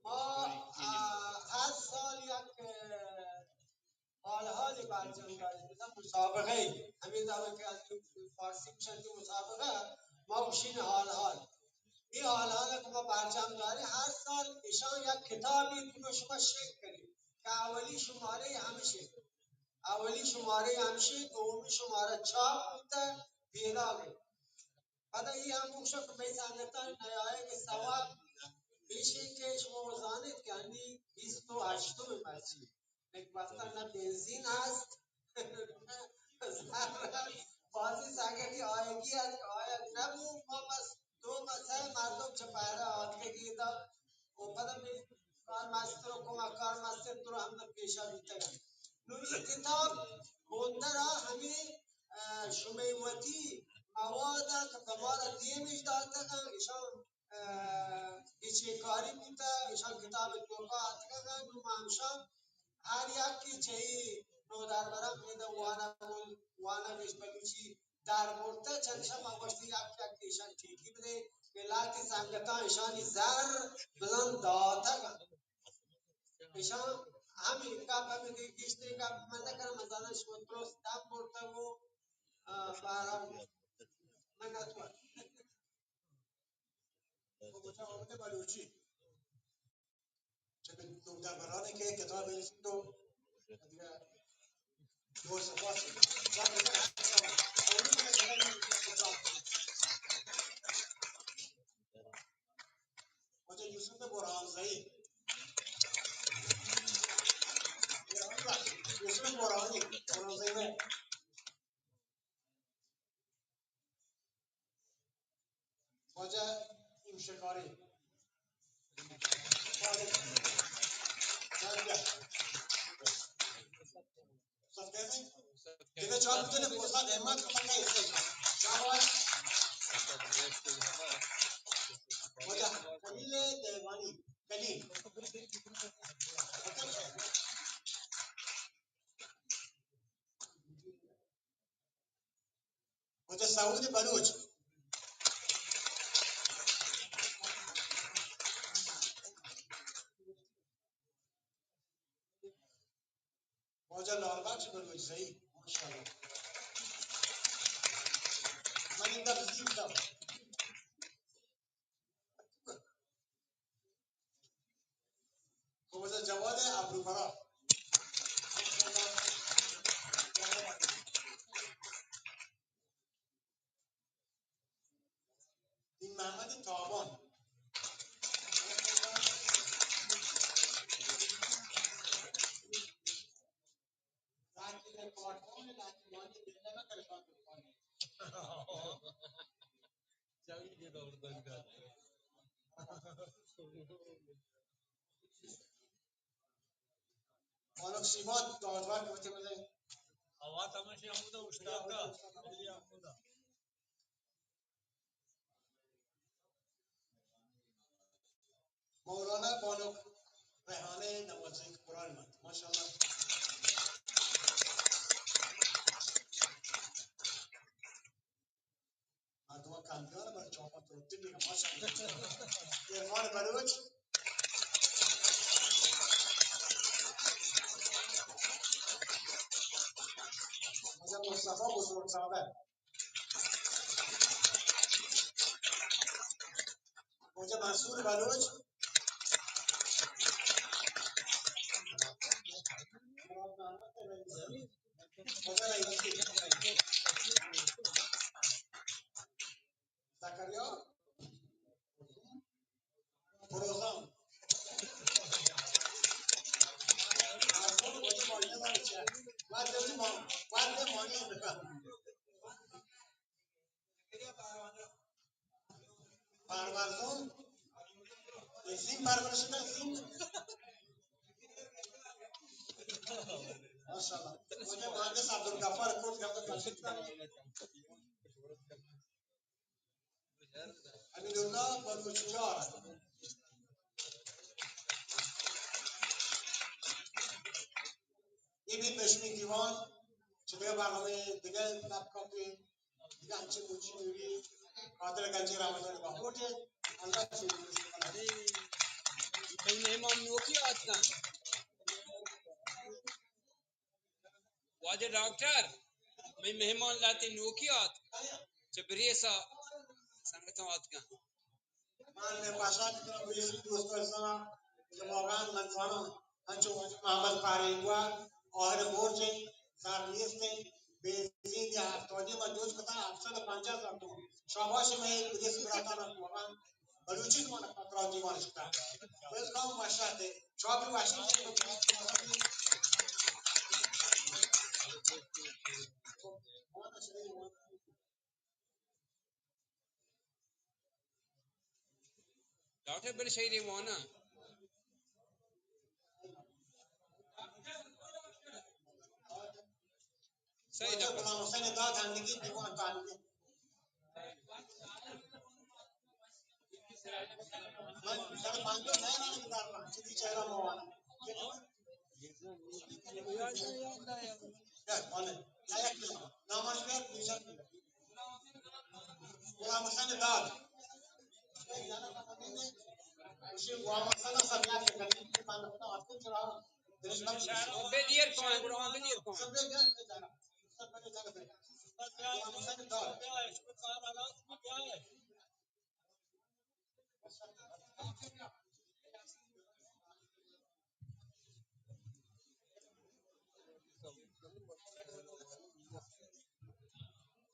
ما، اه، ہر سال یک، اه، حال حالی برجم داریں، مثلاً مسابقہ، ہمیں زمان کہ از فارسی بشن کہ مسابقہ، ما گوشین حال حال۔ یہ حال حال کہ ما برجم داریں، ہر سال ایشان یک کتابی دو شما شیک کنیں کہ اولی شمارے ہمشی، اولی شمارے ہمشی، دومی شمارہ چاپ بوتا، پیدا گئے۔ پدا ای ہم گوشاں کہ مئے سنگتاں نیائے کہ سوال ایش انت کہ شما زانیت کہ انی بیست و ہشتم مرچی، یک وقتا نہ بنزین ہست، بازی سنگتی آیگی ہست کہ آیگ نبو، ما بس دو بس ہے مردم چہ پہرہ آتکگی دا، و پدا می کارمستر و کمک کارمستر درو ہمدا پیشا بیتگ انت۔ نوں اے کتاب بوندرا ہمے، اه، شمئے وتی مواد ء کہ پہ مارا دیم اش داتگ انت، اشاں، اه، گچین کاری بوتگ، اشاں کتاب ء توکا آتکگ انت، نوں ما ہمشاں ہر یکے چہ اے نودربراں پیدا وانگ، وانگ اش بلوچی در برتہ، چنشا ما گوشت یک یک ایشان ٹیکی بدے کہ لہتے سنگتاں ایشانی زر بزاں داتگ انت۔ ایشان ہمے گپ، ہمے گیشتریں گپ من نہ کناں، من زاناں شما درست دم برتگ و، آ، بہرحال منتوار۔ و گوشاں حامد بلوچی۔ چہ نودربرانی کہ کتاب نوشت و دگہ دو سپاس۔ واجہ یوسف برہانزئی۔ یوسف برہانی، برہانزئی میں۔ واجہ نوشکاری۔ استاد کیسے؟ دیکھو، چار بجے نے استاد احمد کو پکا ایسے۔ شاباش۔ واجہ خلیل دیوانی، خلیل۔ واجہ سعود بلوچ۔ واجہ لال بخش بلوچ زئی، ماشاءاللہ۔ من اندا بزی بوتاں۔ واجہ جواد ابروبرا۔ دین محمد تابان۔ بانک سیما دادوار کہ وتی مزن۔ آواز تماشے ہمودا استاد کا۔ مولانا بانک ریحانہ نمازی قرآن مند، ماشاءاللہ۔ مردم کندگان بر چاپا ترٹی دیگه، ماشاءاللہ۔ عرفان بلوچ۔ مصطفی بزرگزادہ۔ واجہ منصور بلوچ۔ واجہ رئیسی۔ زکریا۔ پروزان۔ پروازان۔ زین پرورش دن زین۔ ماشاءاللہ۔ مجھے مہندس عبدالغفار کوٹ کا تشریف۔ حمیداللہ بلوچ جان۔ رسمی دیوان، چہ دگہ برنامہ دگہ لپ کپیں، دگہ انچیں مچی میری، قادر گنجی رحمت اللہ باہوٹ ہے، اللہ چیز۔ مئے مہمان نوکی آتکاں۔ واجہ ڈاکٹر، مئے مہمان لہتے نوکی آتک، چہ بریسا سنگتاں آتکاں۔ من پاشا کنم بریسی دوست عزیزاں کہ واقعاً من زاناں انچو واجہ محمد پارینگوا آہر برج زر نیست، بنزین یا ہفتادی من جوز کتا ہفت سد و پنجاہ ہزار تومن۔ شاباش مئے بریسی براتاں واقعاً بلوچی زبان ءَ پترا دیوان شتا۔ ویلکم، وش آتے۔ چاپی واشنگ مشین۔ ڈاکٹر بن شہید وانا۔ صحیح ڈاکٹر۔ غلام حسین داد ہندگی دیوان تعلق۔ من سر پانچ سو نئے نام دار رہا، چیزی چہرہ موانا۔ یا، یا، یا، نام آج میں غلام حسین داد۔ غلام حسین صاحب یاد کریں کہ تعلق۔ بے دیر کن، گڑا بے دیر کن۔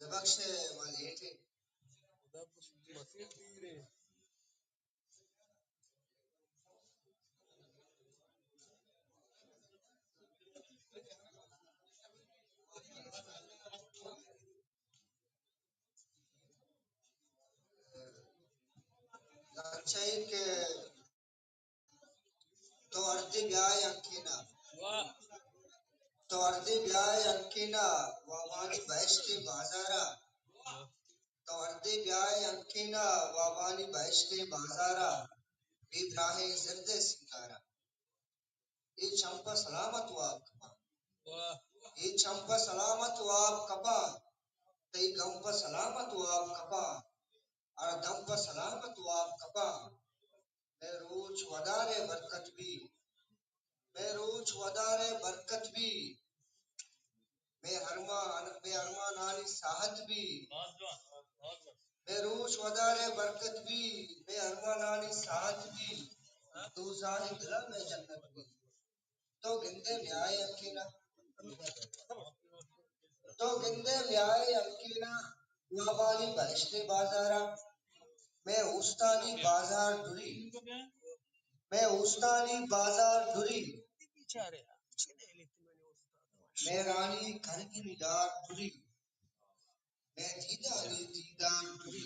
ببخش، ما لیٹ ہیں۔ لچہ ای کہ تو ہردے بیائے ہنکینا۔ واہ۔ تو ہردے بیائے ہنکینا، وابانی بہشت بازارا۔ تو ہردے بیائے ہنکینا، وابانی بہشت بازارا۔ بے براہیں زرد سنگارا۔ اے چم پہ سلامت واب کپاں۔ واہ۔ اے چم پہ سلامت واب کپاں۔ تئی گم پہ سلامت واب کپاں۔ ہر دم پہ سلامت واب کپاں۔ مئے روچ ودارے برکت بی۔ مئے روچ ودارے برکت بی۔ مئے ارمان، مئے ارمانانی ساہت بی۔ مئے روچ ودارے برکت بی، مئے ارمانانی ساہت بی، دوزاہیں دلا مئے جنت بی۔ تو گندے میائے ہنکینا، تو گندے میائے ہنکینا، وابانی بہشت بازارا، مئے اوستانی بازار ڈری، مئے اوستانی بازار ڈری، مہرانی کرگنی دار ڈری۔ مئے دیدانی دیدار ڈری،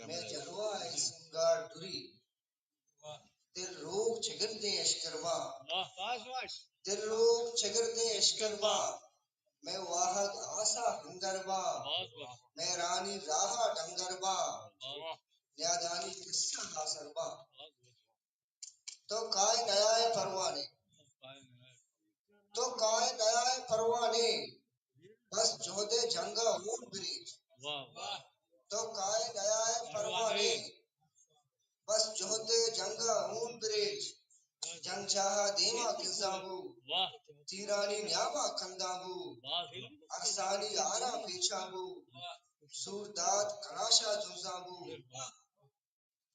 مئے جلوہ ءِ سنگار ڈری۔ دل روگ چگردیں اشکربا، دل روگ چگردیں اشکربا۔ مئے واہگ آسا ہنگربا، مہرانی راہ ڈنگربا۔ نیادانی قصہ آسربا۔ تو کائے نیائے پروانے، تو کائے نیائے پروانے، بس جہد جنگ ءَ ہون بریج۔ واہ، واہ۔ تو کائے نیائے پروانے، بس جہد جنگ ءَ ہون بریج۔ جنگ چاہ ءَ دیما کزاں بو، واہ۔ تیرانی نیاما کنداں بو، واہ۔ ارسانی آرا پیچاں بو، واہ۔ سور دات کلاشا جنزاں بو۔ واہ۔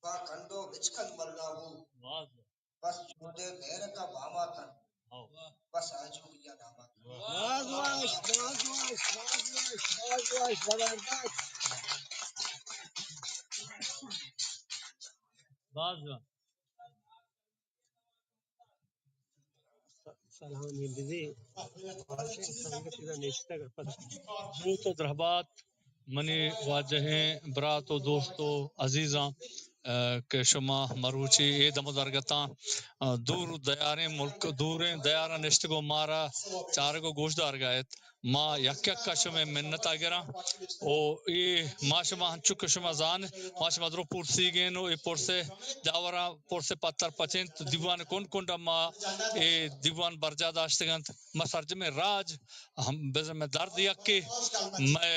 با کنڈو بچکند ملاں بو۔ واہ۔ بس جہد ءِ بیرک ءَ باما کن۔ ہو۔ بس آجوئی ءَ ناما کن۔ واہ، واہ، واہ، واہ، واہ، واہ، زبردست۔ باز واہ۔ سلام بزی سنگت ادا نشتگ پد۔ دروت و درہبات منی واجہیں برات و دوست و عزیزاں، ء، کہ شما مروچی اے دم ء درگتاں، ء، دور دیاریں ملک، دوریں دیاراں نشتگ ء مارا چارگ ء گوشدارگ ء ات۔ ما یک یک ء شمئے منت ء گراں۔ او اے ما شما انچو کہ شما زان، ما شما درو پرسیگیں و اے پرس ء جاوراں پرس ء پتر پچیں تو دیوان کنڈ کنڈ ء ما اے دیوان برجاہ داشتگ انت۔ ما سرجمیں راج ہم بزاں مئے درد یکے، مئے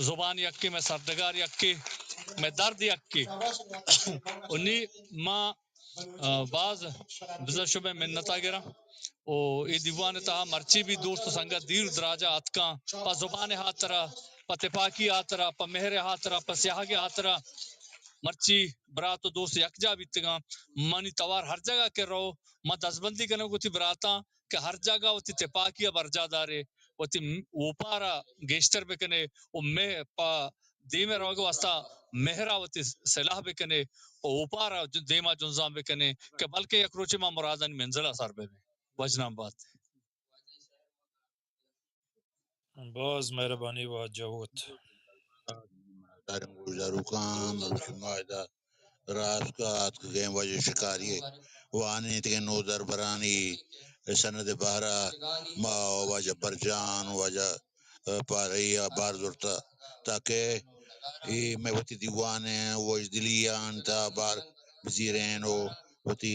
زبان یکے، مئے سرڈگار یکے، مئے درد یکے۔ و نی ما، آ، باز بزاں شمئے منت ء گراں۔ و اے دیوان ء تہا مرچی بھی دوست و سنگت دیر دراجا اتکاں، پہ زبان ء ہاترا، پہ تپاکی ء ہاترا، پہ مہر ء ہاترا، پہ سیاہگ ء ہاترا مرچی برات و دوست یکجا بیتگاں۔ منی توار ہر جگہ کہ رو، ما دزبندی کنگ وتی براتاں کہ ہر جاگہ وتی تپاکی ء برجاہ دارے، وتی م-، اوپار ء گیشتر بکنے و مہ-، پہ دیم ء روگ ء واستہ مہر ء وتی سلاہ بکنے و اوپار ء ج-، دیم ء جنزان بکنے کہ بلکہ یک روچے ما مرادانی منزل ء سر بہ بیں۔ وژنام بات۔ باز مہربانی واجہ ہوت۔ داریں گوشداروکاں، مروچی ما ادا راسکا آتکگیں واجہ شکاری ء وانینتگیں نودربرانی سند ء بہرا ما واجہ برجان، واجہ، ء، پارئی ء بار زرتا تاکہ اے مئے وتی دیوان ء وژدلی آں تہا بار بزیرین و وتی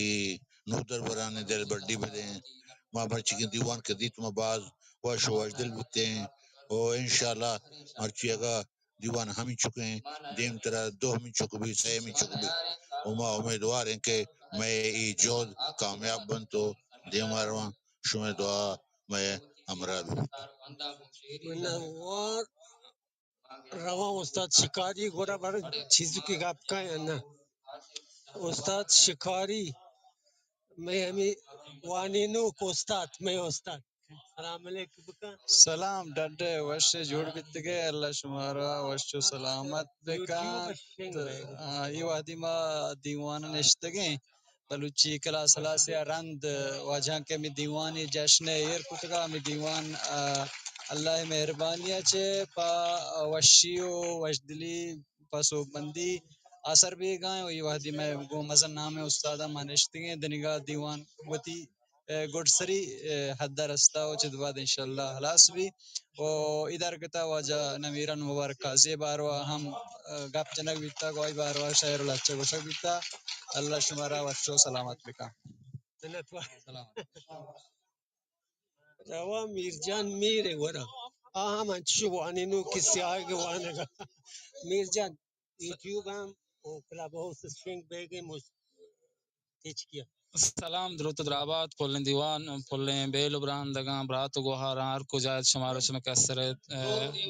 نودربرانی دلبڈی بدیں۔ ما مرچیگیں دیوان کہ دیت ما باز وش و وژدل بوتیں و انشاءاللہ مرچی اگاں دیوان ہمینچکیں، دیمترا دوہمینچک بی، سیمینچک بی۔ و ما امیدوار ایں کہ مئے اے جہد کامیاب بنت و دیما رواں۔ شمئے دعا مئے ہمراہ بی۔ منتوار۔ رواں استاد شکاری گورا بر چیزی کہ گپ کن یا نہ؟ استاد شکاری، مئے ہمے وانینوک استاد، مئے استاد۔ سلام علیکم بکن۔ سلام، ڈڈ ئے، وش ئے، جوڑ بیتگ ئے، اللہ شمارا وش و سلامت بکن۔ یوٹیوب ء شنگ بئے۔ آ، اے وہدی ما دیوان ء نشتگیں، بلوچی کلاس ہلاس ء رند واجہاں کہ ہمے دیوان ء جشن ء ایر کتگ ء ہمے دیوان، آ، اللہ ء مہربانی ء چہ پہ وشی و وشدلی پہ سوبمندی آسر بیگا ایں و اے وہدی مئے گوں مزن نامیں استاداں ما نشتگیں دنیگا دیوان وتی، اے، گڈسری، اے، حد ء رستا و چد بعد انشاءاللہ ہلاس بی و اے درگتا واجہ نمیران مبارک قاضی باروا ہم، اے، گپ جنگ بیتا، گواہی باروا شعر و لچہ گوشگ بیتا۔ اللہ شمارا وش و سلامت بکن۔ سلام۔ روا میر جان میر ء گورا۔ آ ہم انچو وانینوک ء سیاہگ ء وانگ ء۔ میر جان، یوٹیوب ہم و کلب ہاؤس ء شنگ بیگ ء مش-، تچکی ء۔ سلام، دروت و درابات، پلیں دیوان، پلیں بیل و براندگاں، برات و گوہاراں، ہر کجا ات شمارا چمے کسر ات، ء،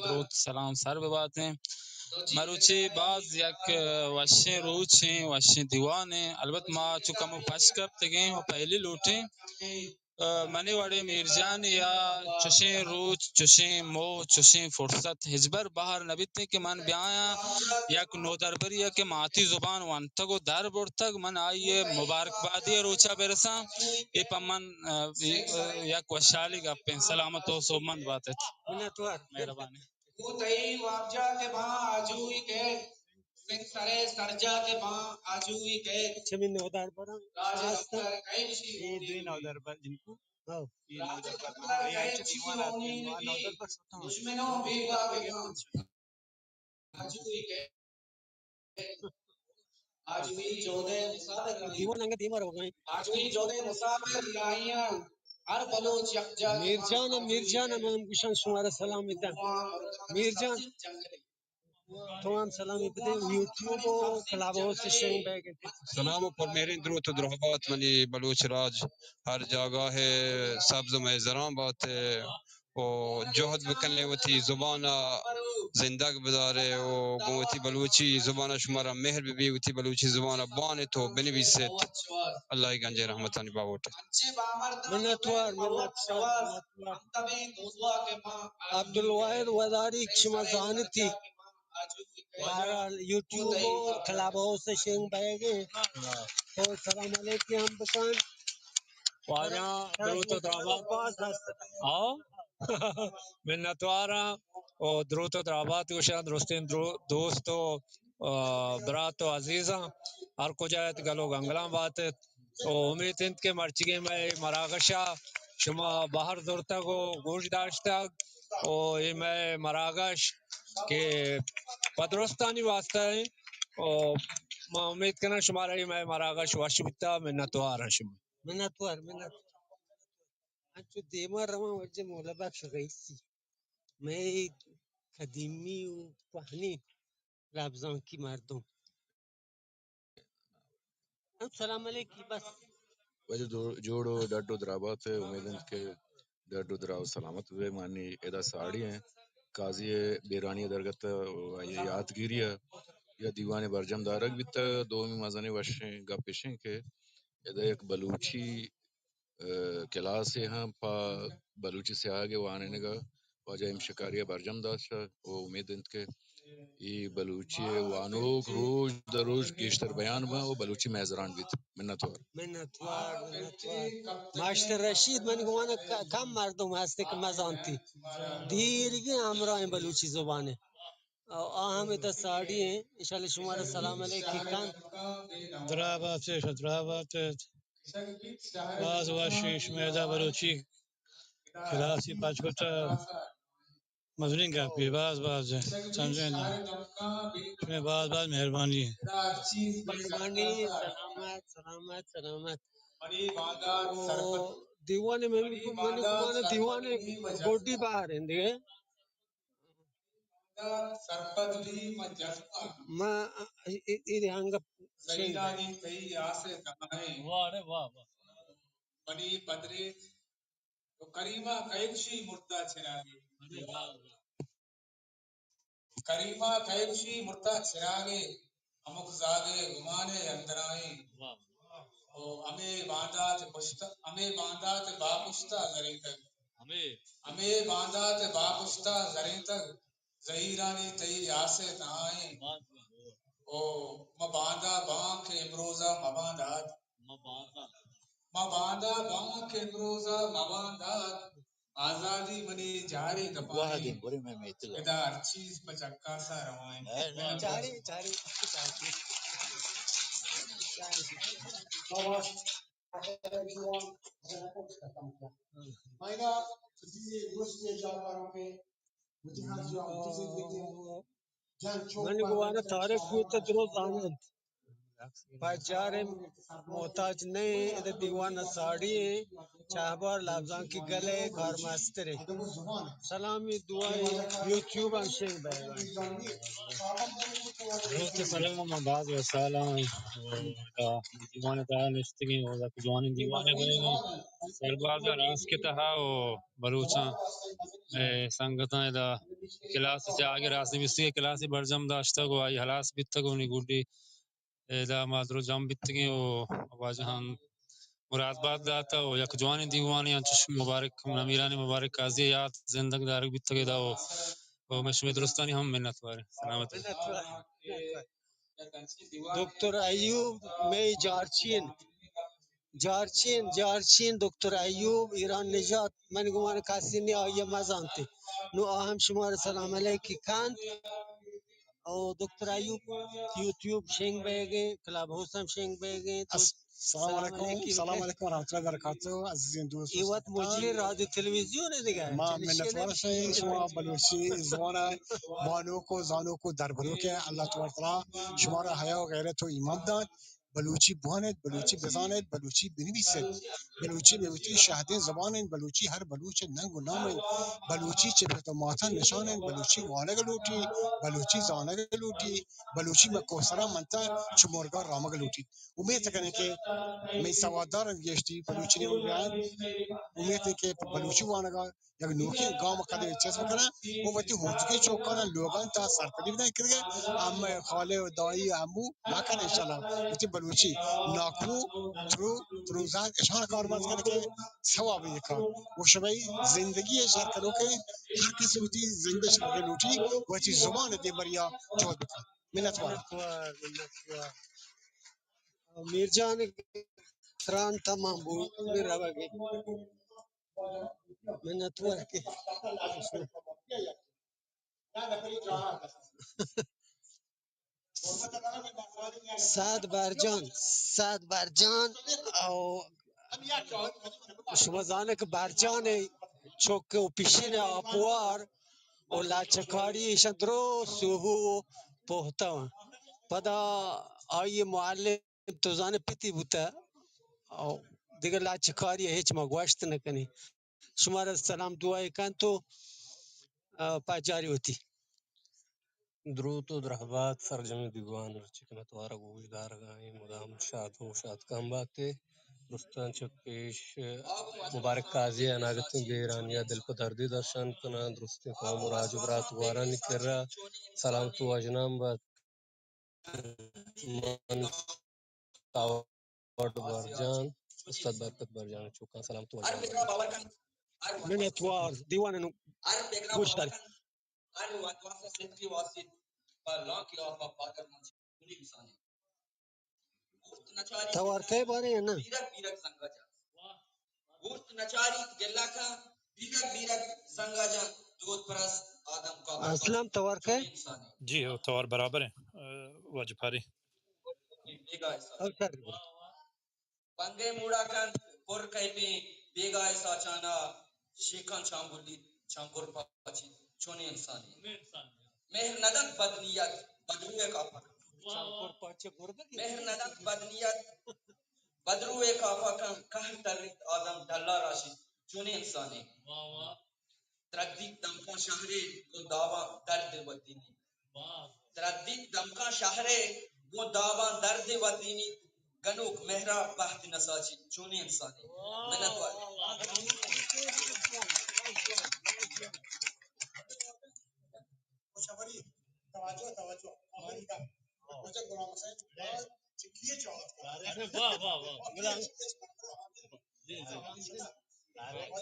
دروت سلام سر بباتیں۔ مروچی باز یک، ء، وشیں روچیں، وشیں دیوانیں۔ البت ما چو کمو پش کپتگیں و پہلی لوٹیں۔ ء، منی وڑیں میر جان یا چشیں روچ، چشیں موہ، چشیں فرصت ہچبر بہر نہ بیتیں کہ من بیایاں یک نودربری ء کہ ماتی زبان ونتگ و در برتگ، من آئی ء مبارکبادی ء روچ ء برساں۔ اے پہ من، ء، یک وشحالی گپیں۔ سلامت و سوبمند بات ات۔ منتوار۔ مہربانی۔ گوں تئی وابجاہ کہ باں آجوئی کئیت، سنگ سرئے سرجاہ کہ باں آجوئی کئیت۔ چمے نودربراں راج خاص دفتر کئیت شی اے دوئیں نودربر جنکو۔ ہاں۔ اے راج نودربر دفتر کئیت شی دیوان ء آتکیں، نونی ما نبی، نودربر شتاں۔ دشمنوں بیگاہ بکن۔ آجوئی کئیت۔ آجوئی جہد ء مسافر راہی۔ دیوان انگت دیما روگ ء انت۔ آجوئی جہد ء مسافر راہیاں ہر بلوچ یک جاہ۔ میر جان، میر جان، من گوشاں شمارا سلام اتاں۔ میر جان، تو ہم سلامی بدے، یوٹیوب و کلاب ہاؤس شنگ بیگ ء۔ سلام و پرمہریں دروت و درہبات منی بلوچ راج ہر جاگہ ء سبز و مہزران بات ء و جہد بکنے وتی زبان ء زندگ بدارے و گوں وتی بلوچی زبان ء شمارا مہر بہ بی، وتی بلوچی زبان ء بوان ات و بنویس ات۔ اللہ ء گنجیں رحمتانی باہوٹ ات۔ منتوار، منتوار۔ عبدالواحد وداری شما زانتی۔ بہرحال یوٹیوب و کلاب ہاؤس شنگ بیگ ء۔ تو سلام علیکم ہم بکن۔ واجہ دروت و درابات۔ باز ہست۔ آؤ۔ منتواراں و دروت و درابات گوشاں درستیں درو-، دوست و، آ، برات و عزیزاں۔ ہر کجا ات گل و گنگلاں بات ات۔ و امیت انت کہ مرچیگیں مئے مراگشا شما بہر زرتگ و گوش داشتگ و اے مئے مراگش کہ پہ درستانی واسطہ انت و ما امیت کناں شمارا اے مئے مراگش وش بیتا۔ منتوار آں شما۔ منتوار، منتوار۔ انچو دیما رواں واجہ مولا بخش رئیسی، مئے قدیمی و کوہنیں لبزانکی مردم۔ ہم سلام علیکی بس۔ واجہ دو-، جوڑ و ڈڈ و درابات ء، امید انت کہ ڈڈ و دراہ و سلامت بہ بئے۔ مانی ادا ساڑی ہیں، قاضی بیرانی درگت ء و آئی یاتگیری ء یا دیوان برجم دارگ بیتگ۔ دومی مزنیں وشیں گپ اش انت کہ ادا یک بلوچی ء کلاسے ہم پہ بلوچی سیاہگ ء وانینگ ء واجہ ایم شکاری ء برجم داشتگ و امید انت کہ اے بلوچی ء وانوک روچ در روچ گیشتر بیان باں و بلوچی مئے زران بیت۔ منتوار۔ منتوار، منتوار۔ ماسٹر رشید، من گمان ک-، کم مردم ہستے کہ مزانتی۔ دیرگیں ہمراہیں بلوچی زبان ء۔ او آ ہم ادا ساڑی ہیں، انشاءاللہ شمارا سلام علیکی کن۔ درابات ات، درابات ات۔ باز وشی شمئے ادا بلوچی کلاسی پچ کتا۔ مزنیں گپی، باز باز چندین شمئے باز باز مہربانی۔ مہربانی، سلامت، سلامت، سلامت۔ او دیوان میں، میں دیوان گڈی باہر ہیں دیگه۔ سرپد بی من جزم آں۔ ما ای، ای، ای ہنگپ زہیرانی تئی آس ء تہا ایں۔ واہ رے واہ واہ۔ منی پدریچ تو کریمہ کئے گوشی مرتا چراگے۔ واہ واہ۔ کریمہ کئے گوشی مرتا چراگے، ہمک زاگ ء گمان ء اندرائیں۔ واہ۔ او ہمے باندات پشت، ہمے باندات باپشتا زرینتگ۔ ہمے۔ ہمے باندات باپشتا زرینتگ، زہیرانی تئی آس ء تہائیں۔ واہ، واہ، واہ۔ او ما باندا باں کہ امروزا مباندات۔ ما باندا۔ ما باندا باں کہ امروزا مباندات۔ آزادی منی جارے دپائیں۔ وہدے برے میں میتل۔ ادا ہر چیز پہ چکاسا روائیں۔ اے نا۔ چاری، چاری، چاری۔ من گوانہ طارق بوت درو زانت۔ پجار محتاج نہ ایں، ادا دیوان ساڑی ایں، چاہبار لبزانکی گل ء کارمستر ایں۔ سلامی دعائیں یوٹیوب ہم شنگ بئے۔ دوست سلام، ما باز وسال آں، دیوان تہا نشتگیں، و یک جوانیں دیوانے بئیگیں، سرباز ء راسک تہا و بلوچاں، اے، سنگتاں ادا کلاس سے آگے راست نویسی کلاس برجم داشتگ و آئی ہلاس بیتگ و نی گڈی ادا ما درو جم بیتگیں و واجہاں مراد بات داتا و یک جوانیں دیوانے انچش مبارک، امیرانی مبارک قاضی یات زندگ دارگ بیتگ ادا و، و مئے شمئے درستانی ہم منت واریں۔ سلامت۔ دکتر ایوب مئے جارچین، جارچین، جارچین دکتر ایوب ایران نژاد، من گمان کسی نی آئی مزانتے۔ نو آ ہم شمارا سلام علیکی کانت۔ او دکتر ایوب یوٹیوب شنگ بیگیں، کلب ہاؤس ہم شنگ بیگیں۔ تو السلام علیکم، سلام علیکم ورحمۃ اللہ وبرکاتہ۔ عزیزیں دوست، اے وت مجری رادیو تلویزیون ہے دیگه۔ ما منتوار شئیں شما بلوچی زبان بانوک و زانوک و دربروک ہے۔ اللہ تبارک و تعالی شمارا حیا و غیرت و ایمان داد۔ بلوچی بوانیت، بلوچی بزانیت، بلوچی بنویسیت۔ بلوچی مئے وتی شہدیں زبان انت، بلوچی ہر بلوچ ء ننگ و نام انت، بلوچی چہ پت و ماتاں نشان انت، بلوچی وانگ لوٹی، بلوچی زانگ لوٹی، بلوچی مئے کوہسراں منتر چہ مرگاں رامگ لوٹی۔ امیت کنیں کہ مئے سواددار انت گیشتی بلوچی نیمگ بیاینت، امیت انت کہ بلوچی وانگا یک نوکیں گام قدمے چست بکناں و وتی ہردگیں چوکاناں لوگانی تہا سرپدی بدنت کہ دگہ ہمے خالے و دائی و ہمو مکن انشاءاللہ۔ وتی بلوچی ناکو، ترو، تروزان اشان کارمرز کنت کہ ثواب یک کار و شمئی زندگی شر کنوکیں ہر کسی وتی زندگ شر لوٹی، وتی زبان دیمبریا جہد بکن۔ منتوار۔ منتوار، منتوار۔ میرجان تران تمام بو، روگی۔ منتوار کہ سعد برجان، سعد برجان او شما زانے کہ برجان چوک و پیشین آپوار و لاچکاری ایشان درو سوہو و پوہتا۔ پدا آئی معلم تو زانے پتی بوتا او دیگہ لاچکاری ہچ ما گوشت نہ کنی۔ شمارا سلام دعائے کن تو، آ، پجاری وتی۔ دروت و درہبات سرجمیں دیوان، ہرچی کہ مئے توار ءَ گوش دارگ ءَ ایں، مدام شاد و شادکام بات ئے۔ درستاں چہ پیش مبارک قاضی ءِ اناگتیں بیرانی ءَ دل پہ دردی درشان کناں، درستیں قوم و راج و برات گوارانی کرا سلامت و واجنام بات۔ من تاوڑ برجان، استاد برکت برجان چوکاں سلامت و واجنام بات۔ منتوار، دیوان ءَ نوں گوش دار۔ توار کئے بارے یا نہ؟ اسلم توار کئے؟ جی ہو، توار برابر ایں، آ، واجہ پاری۔ او سر۔ بنگے موڑا کنت پر کیپیں بیگاہ ءِ ساچانا، شیکاں چانگلیت چانکر پاچیت چونیں انسانے۔ مہر ندنت بدنیت بدروئے کافکاں۔ مہر ندنت بدنیت بدروئے کافکاں، قہر تریت آدم ڈلا راشیت چونیں انسانے۔ تردیت دمکاں شہرے گوں داباں درد ودینی۔ تردیت دمکاں شہرے گوں داباں درد ودینی۔ گنوک مہرا بہت نساچی چونیں انسانے۔ منت وار۔ خوشخبری، توجہ، توجہ، ہماری کا۔ واجہ غلام حسین، چکیے چاہت کا۔ واہ، واہ، واہ۔ جی، جی۔ واہ، واہ۔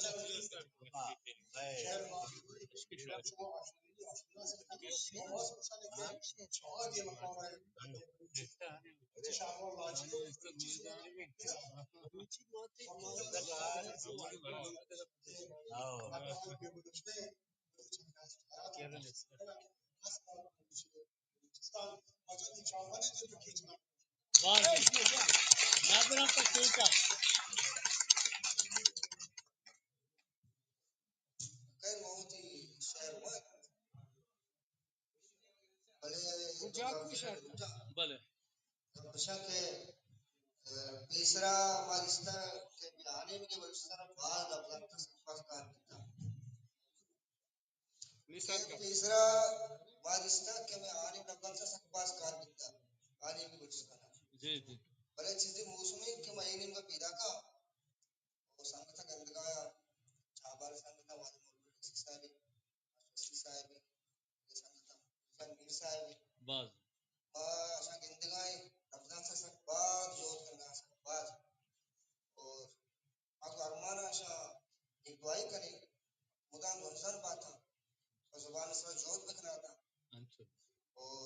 نادرا پر کوئٹہ۔ خیر، ما وتی شہر ءَ بلے گجاکو شہر۔ بلے۔ گپ اش کہ، آ، پیسرا ما دیستہ کہ مئے آ نیمگے بلوچستان ءَ باز لبزانک ءَ سک باز کار بیتہ۔ نثار کا۔ پیسرا ما دیستہ کہ مئے آ نیم لبزانک ءَ سک باز کار بیتہ۔ آ نیمگے بلوچستان ءَ۔ جی، جی۔ بلے چیزے موسمی کہ ما اے نیمگا پیداک آں، او سنگتاں گندگا، چابار سنگتاں، واجہ مولوی رشید صاحب، رشید صاحب، اے سنگتاں، حسین میر صاحب۔ باز۔ ما اشاں گندگا ایں، لبزانک ءَ سک باز جہد کنگا، سک باز۔ اور ما گوں ارمان ءَ اشاں یک دعائے کنیں، مدام زمزم باتاں، پہ زبان ءِ سرا جہد بکناتاں۔ انچو۔ اور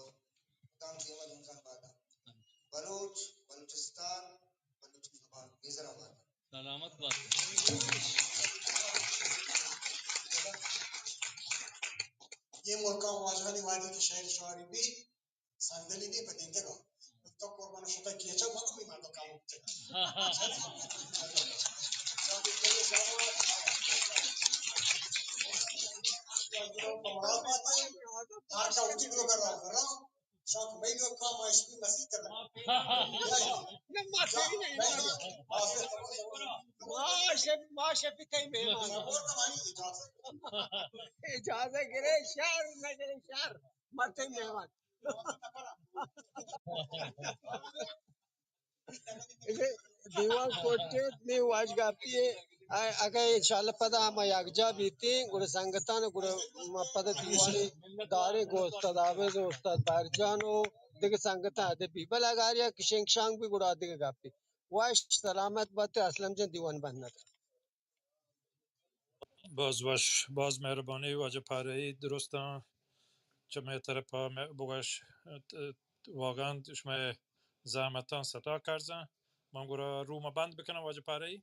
مدام دیما زمزم باتاں۔ انچو۔ بلوچ، بلوچستان، بلوچی زبان، گیزرا باتاں۔ سلامت بات۔ اے ملکاں واجہانی وہدی کہ شہر شواری بی، صندلی دی پہ گندگا۔ تو قربان شتا کیچا بابا کوئی مردم کام کرتا۔ ہر کا اٹھی گلو کر رہا، کر رہا۔ شوق میں جو کام ہے، اس کی نصیب کر رہا۔ نہ، ما تئی مہمان۔ ما شپ، ما شپ تئی مہمان۔ اجازت گرے شہر، نہ گرے شہر۔ ما تئی مہمان۔ اگہ دیوان کوٹیت نی واجہ گپی ء، اگہ انشاءاللہ پدا ہما یکجا بیتیں، گڑا سنگتان، گڑا ما پدا دیوان داریں گوں استاد حافظ و استاد بارجان و دگہ سنگتان ادبی۔ بلے اگہ ہر یک شنگ شانگ بی گڑا دگہ گپی۔ وش سلامت بات، اسلم جان دیوان بند نہ کن۔ باز وش، باز مہربانی واجہ پارہی، درستاں چہ مئے طرفا مئے بگوش، ات، ات، واقعاً شمئے زحمتاں ستا کرزاں۔ من گڑا روم بند بکناں واجہ پارہی۔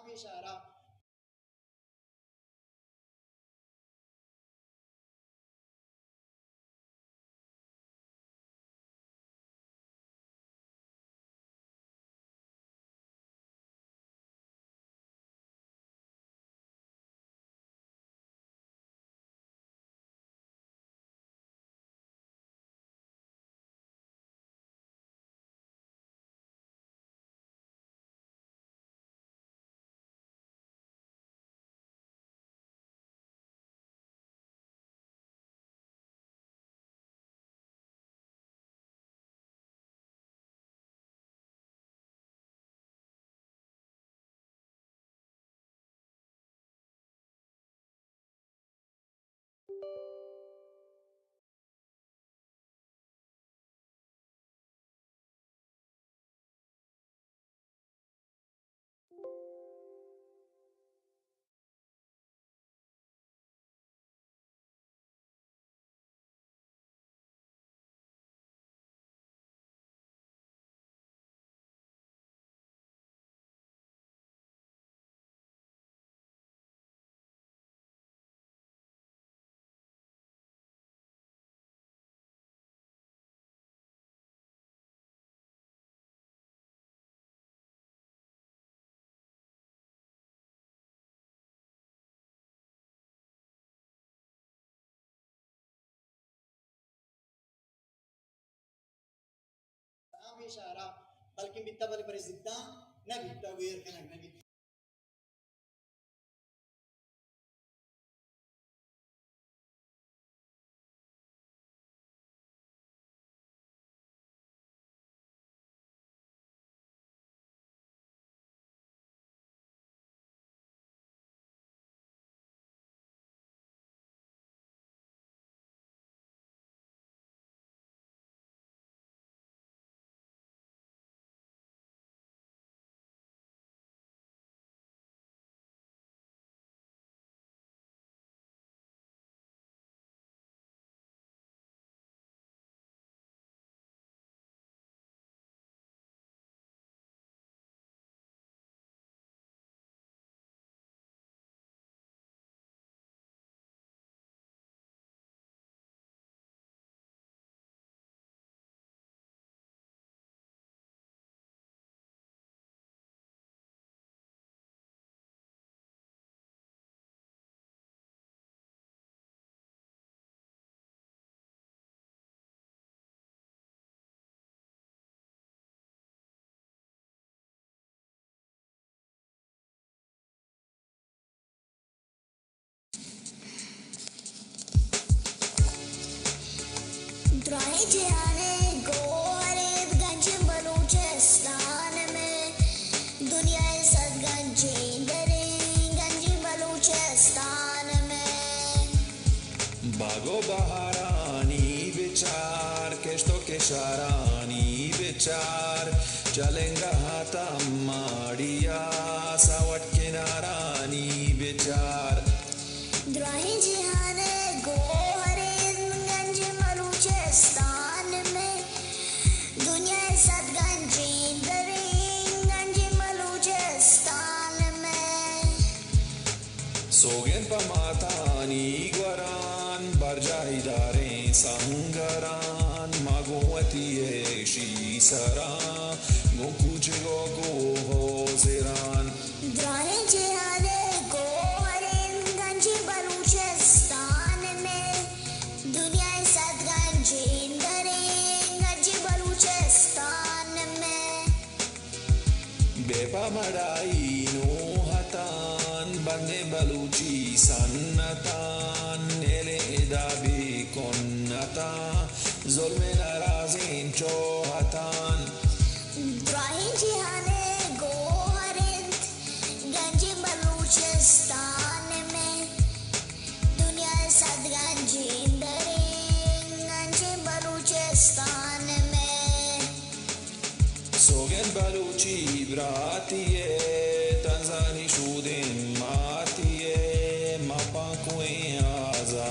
ہمیں شہرا۔ ہمیں شہرا، بلکن بیتا بلے برے زداں نہ بیتا، ویر کنگ نہ بیتا۔ دراہیں جہان ءِ گوہر اِنت گنجیں بلوچستان مئے، دنیا ءِ صد گنجیں دریں گنجیں بلوچستان مئے۔ باگ ءُ بہارانی بچار، کشت ءُ کشارانی بچار، چلنگہ ءَ تاں ماڑی ءَ ساوٹ کنارانی بچار۔ دراہیں جہان ءِ گوہر اِنت گنجیں بلوچستان مئے، دنیا ءِ صد گنجیں دریں گنجیں بلوچستان مئے۔ سوگند پہ ماتانی گوران، برجاہی داریں سنگران، ما گوں وتی ایشی سران، گوں کوچگ ءُ کوہ ءُ زران۔ دراہیں جہان ءِ گوہر اِنت گنجیں بلوچستان مئے، دنیا ءِ صد گنجیں دریں گنجیں بلوچستان مئے۔ بے پہ مڑائی نوحتان، بندیں بلوچی سنتان، نیلیں ادا بے کنتان، ظلم ءِ نرازیں چوہتان۔ دراہیں جہان ءِ گوہر اِنت گنجیں بلوچستان مئے، دنیا ءِ صد گنجیں دریں گنجیں بلوچستان مئے۔ سوگند بلوچی براتی ءِ،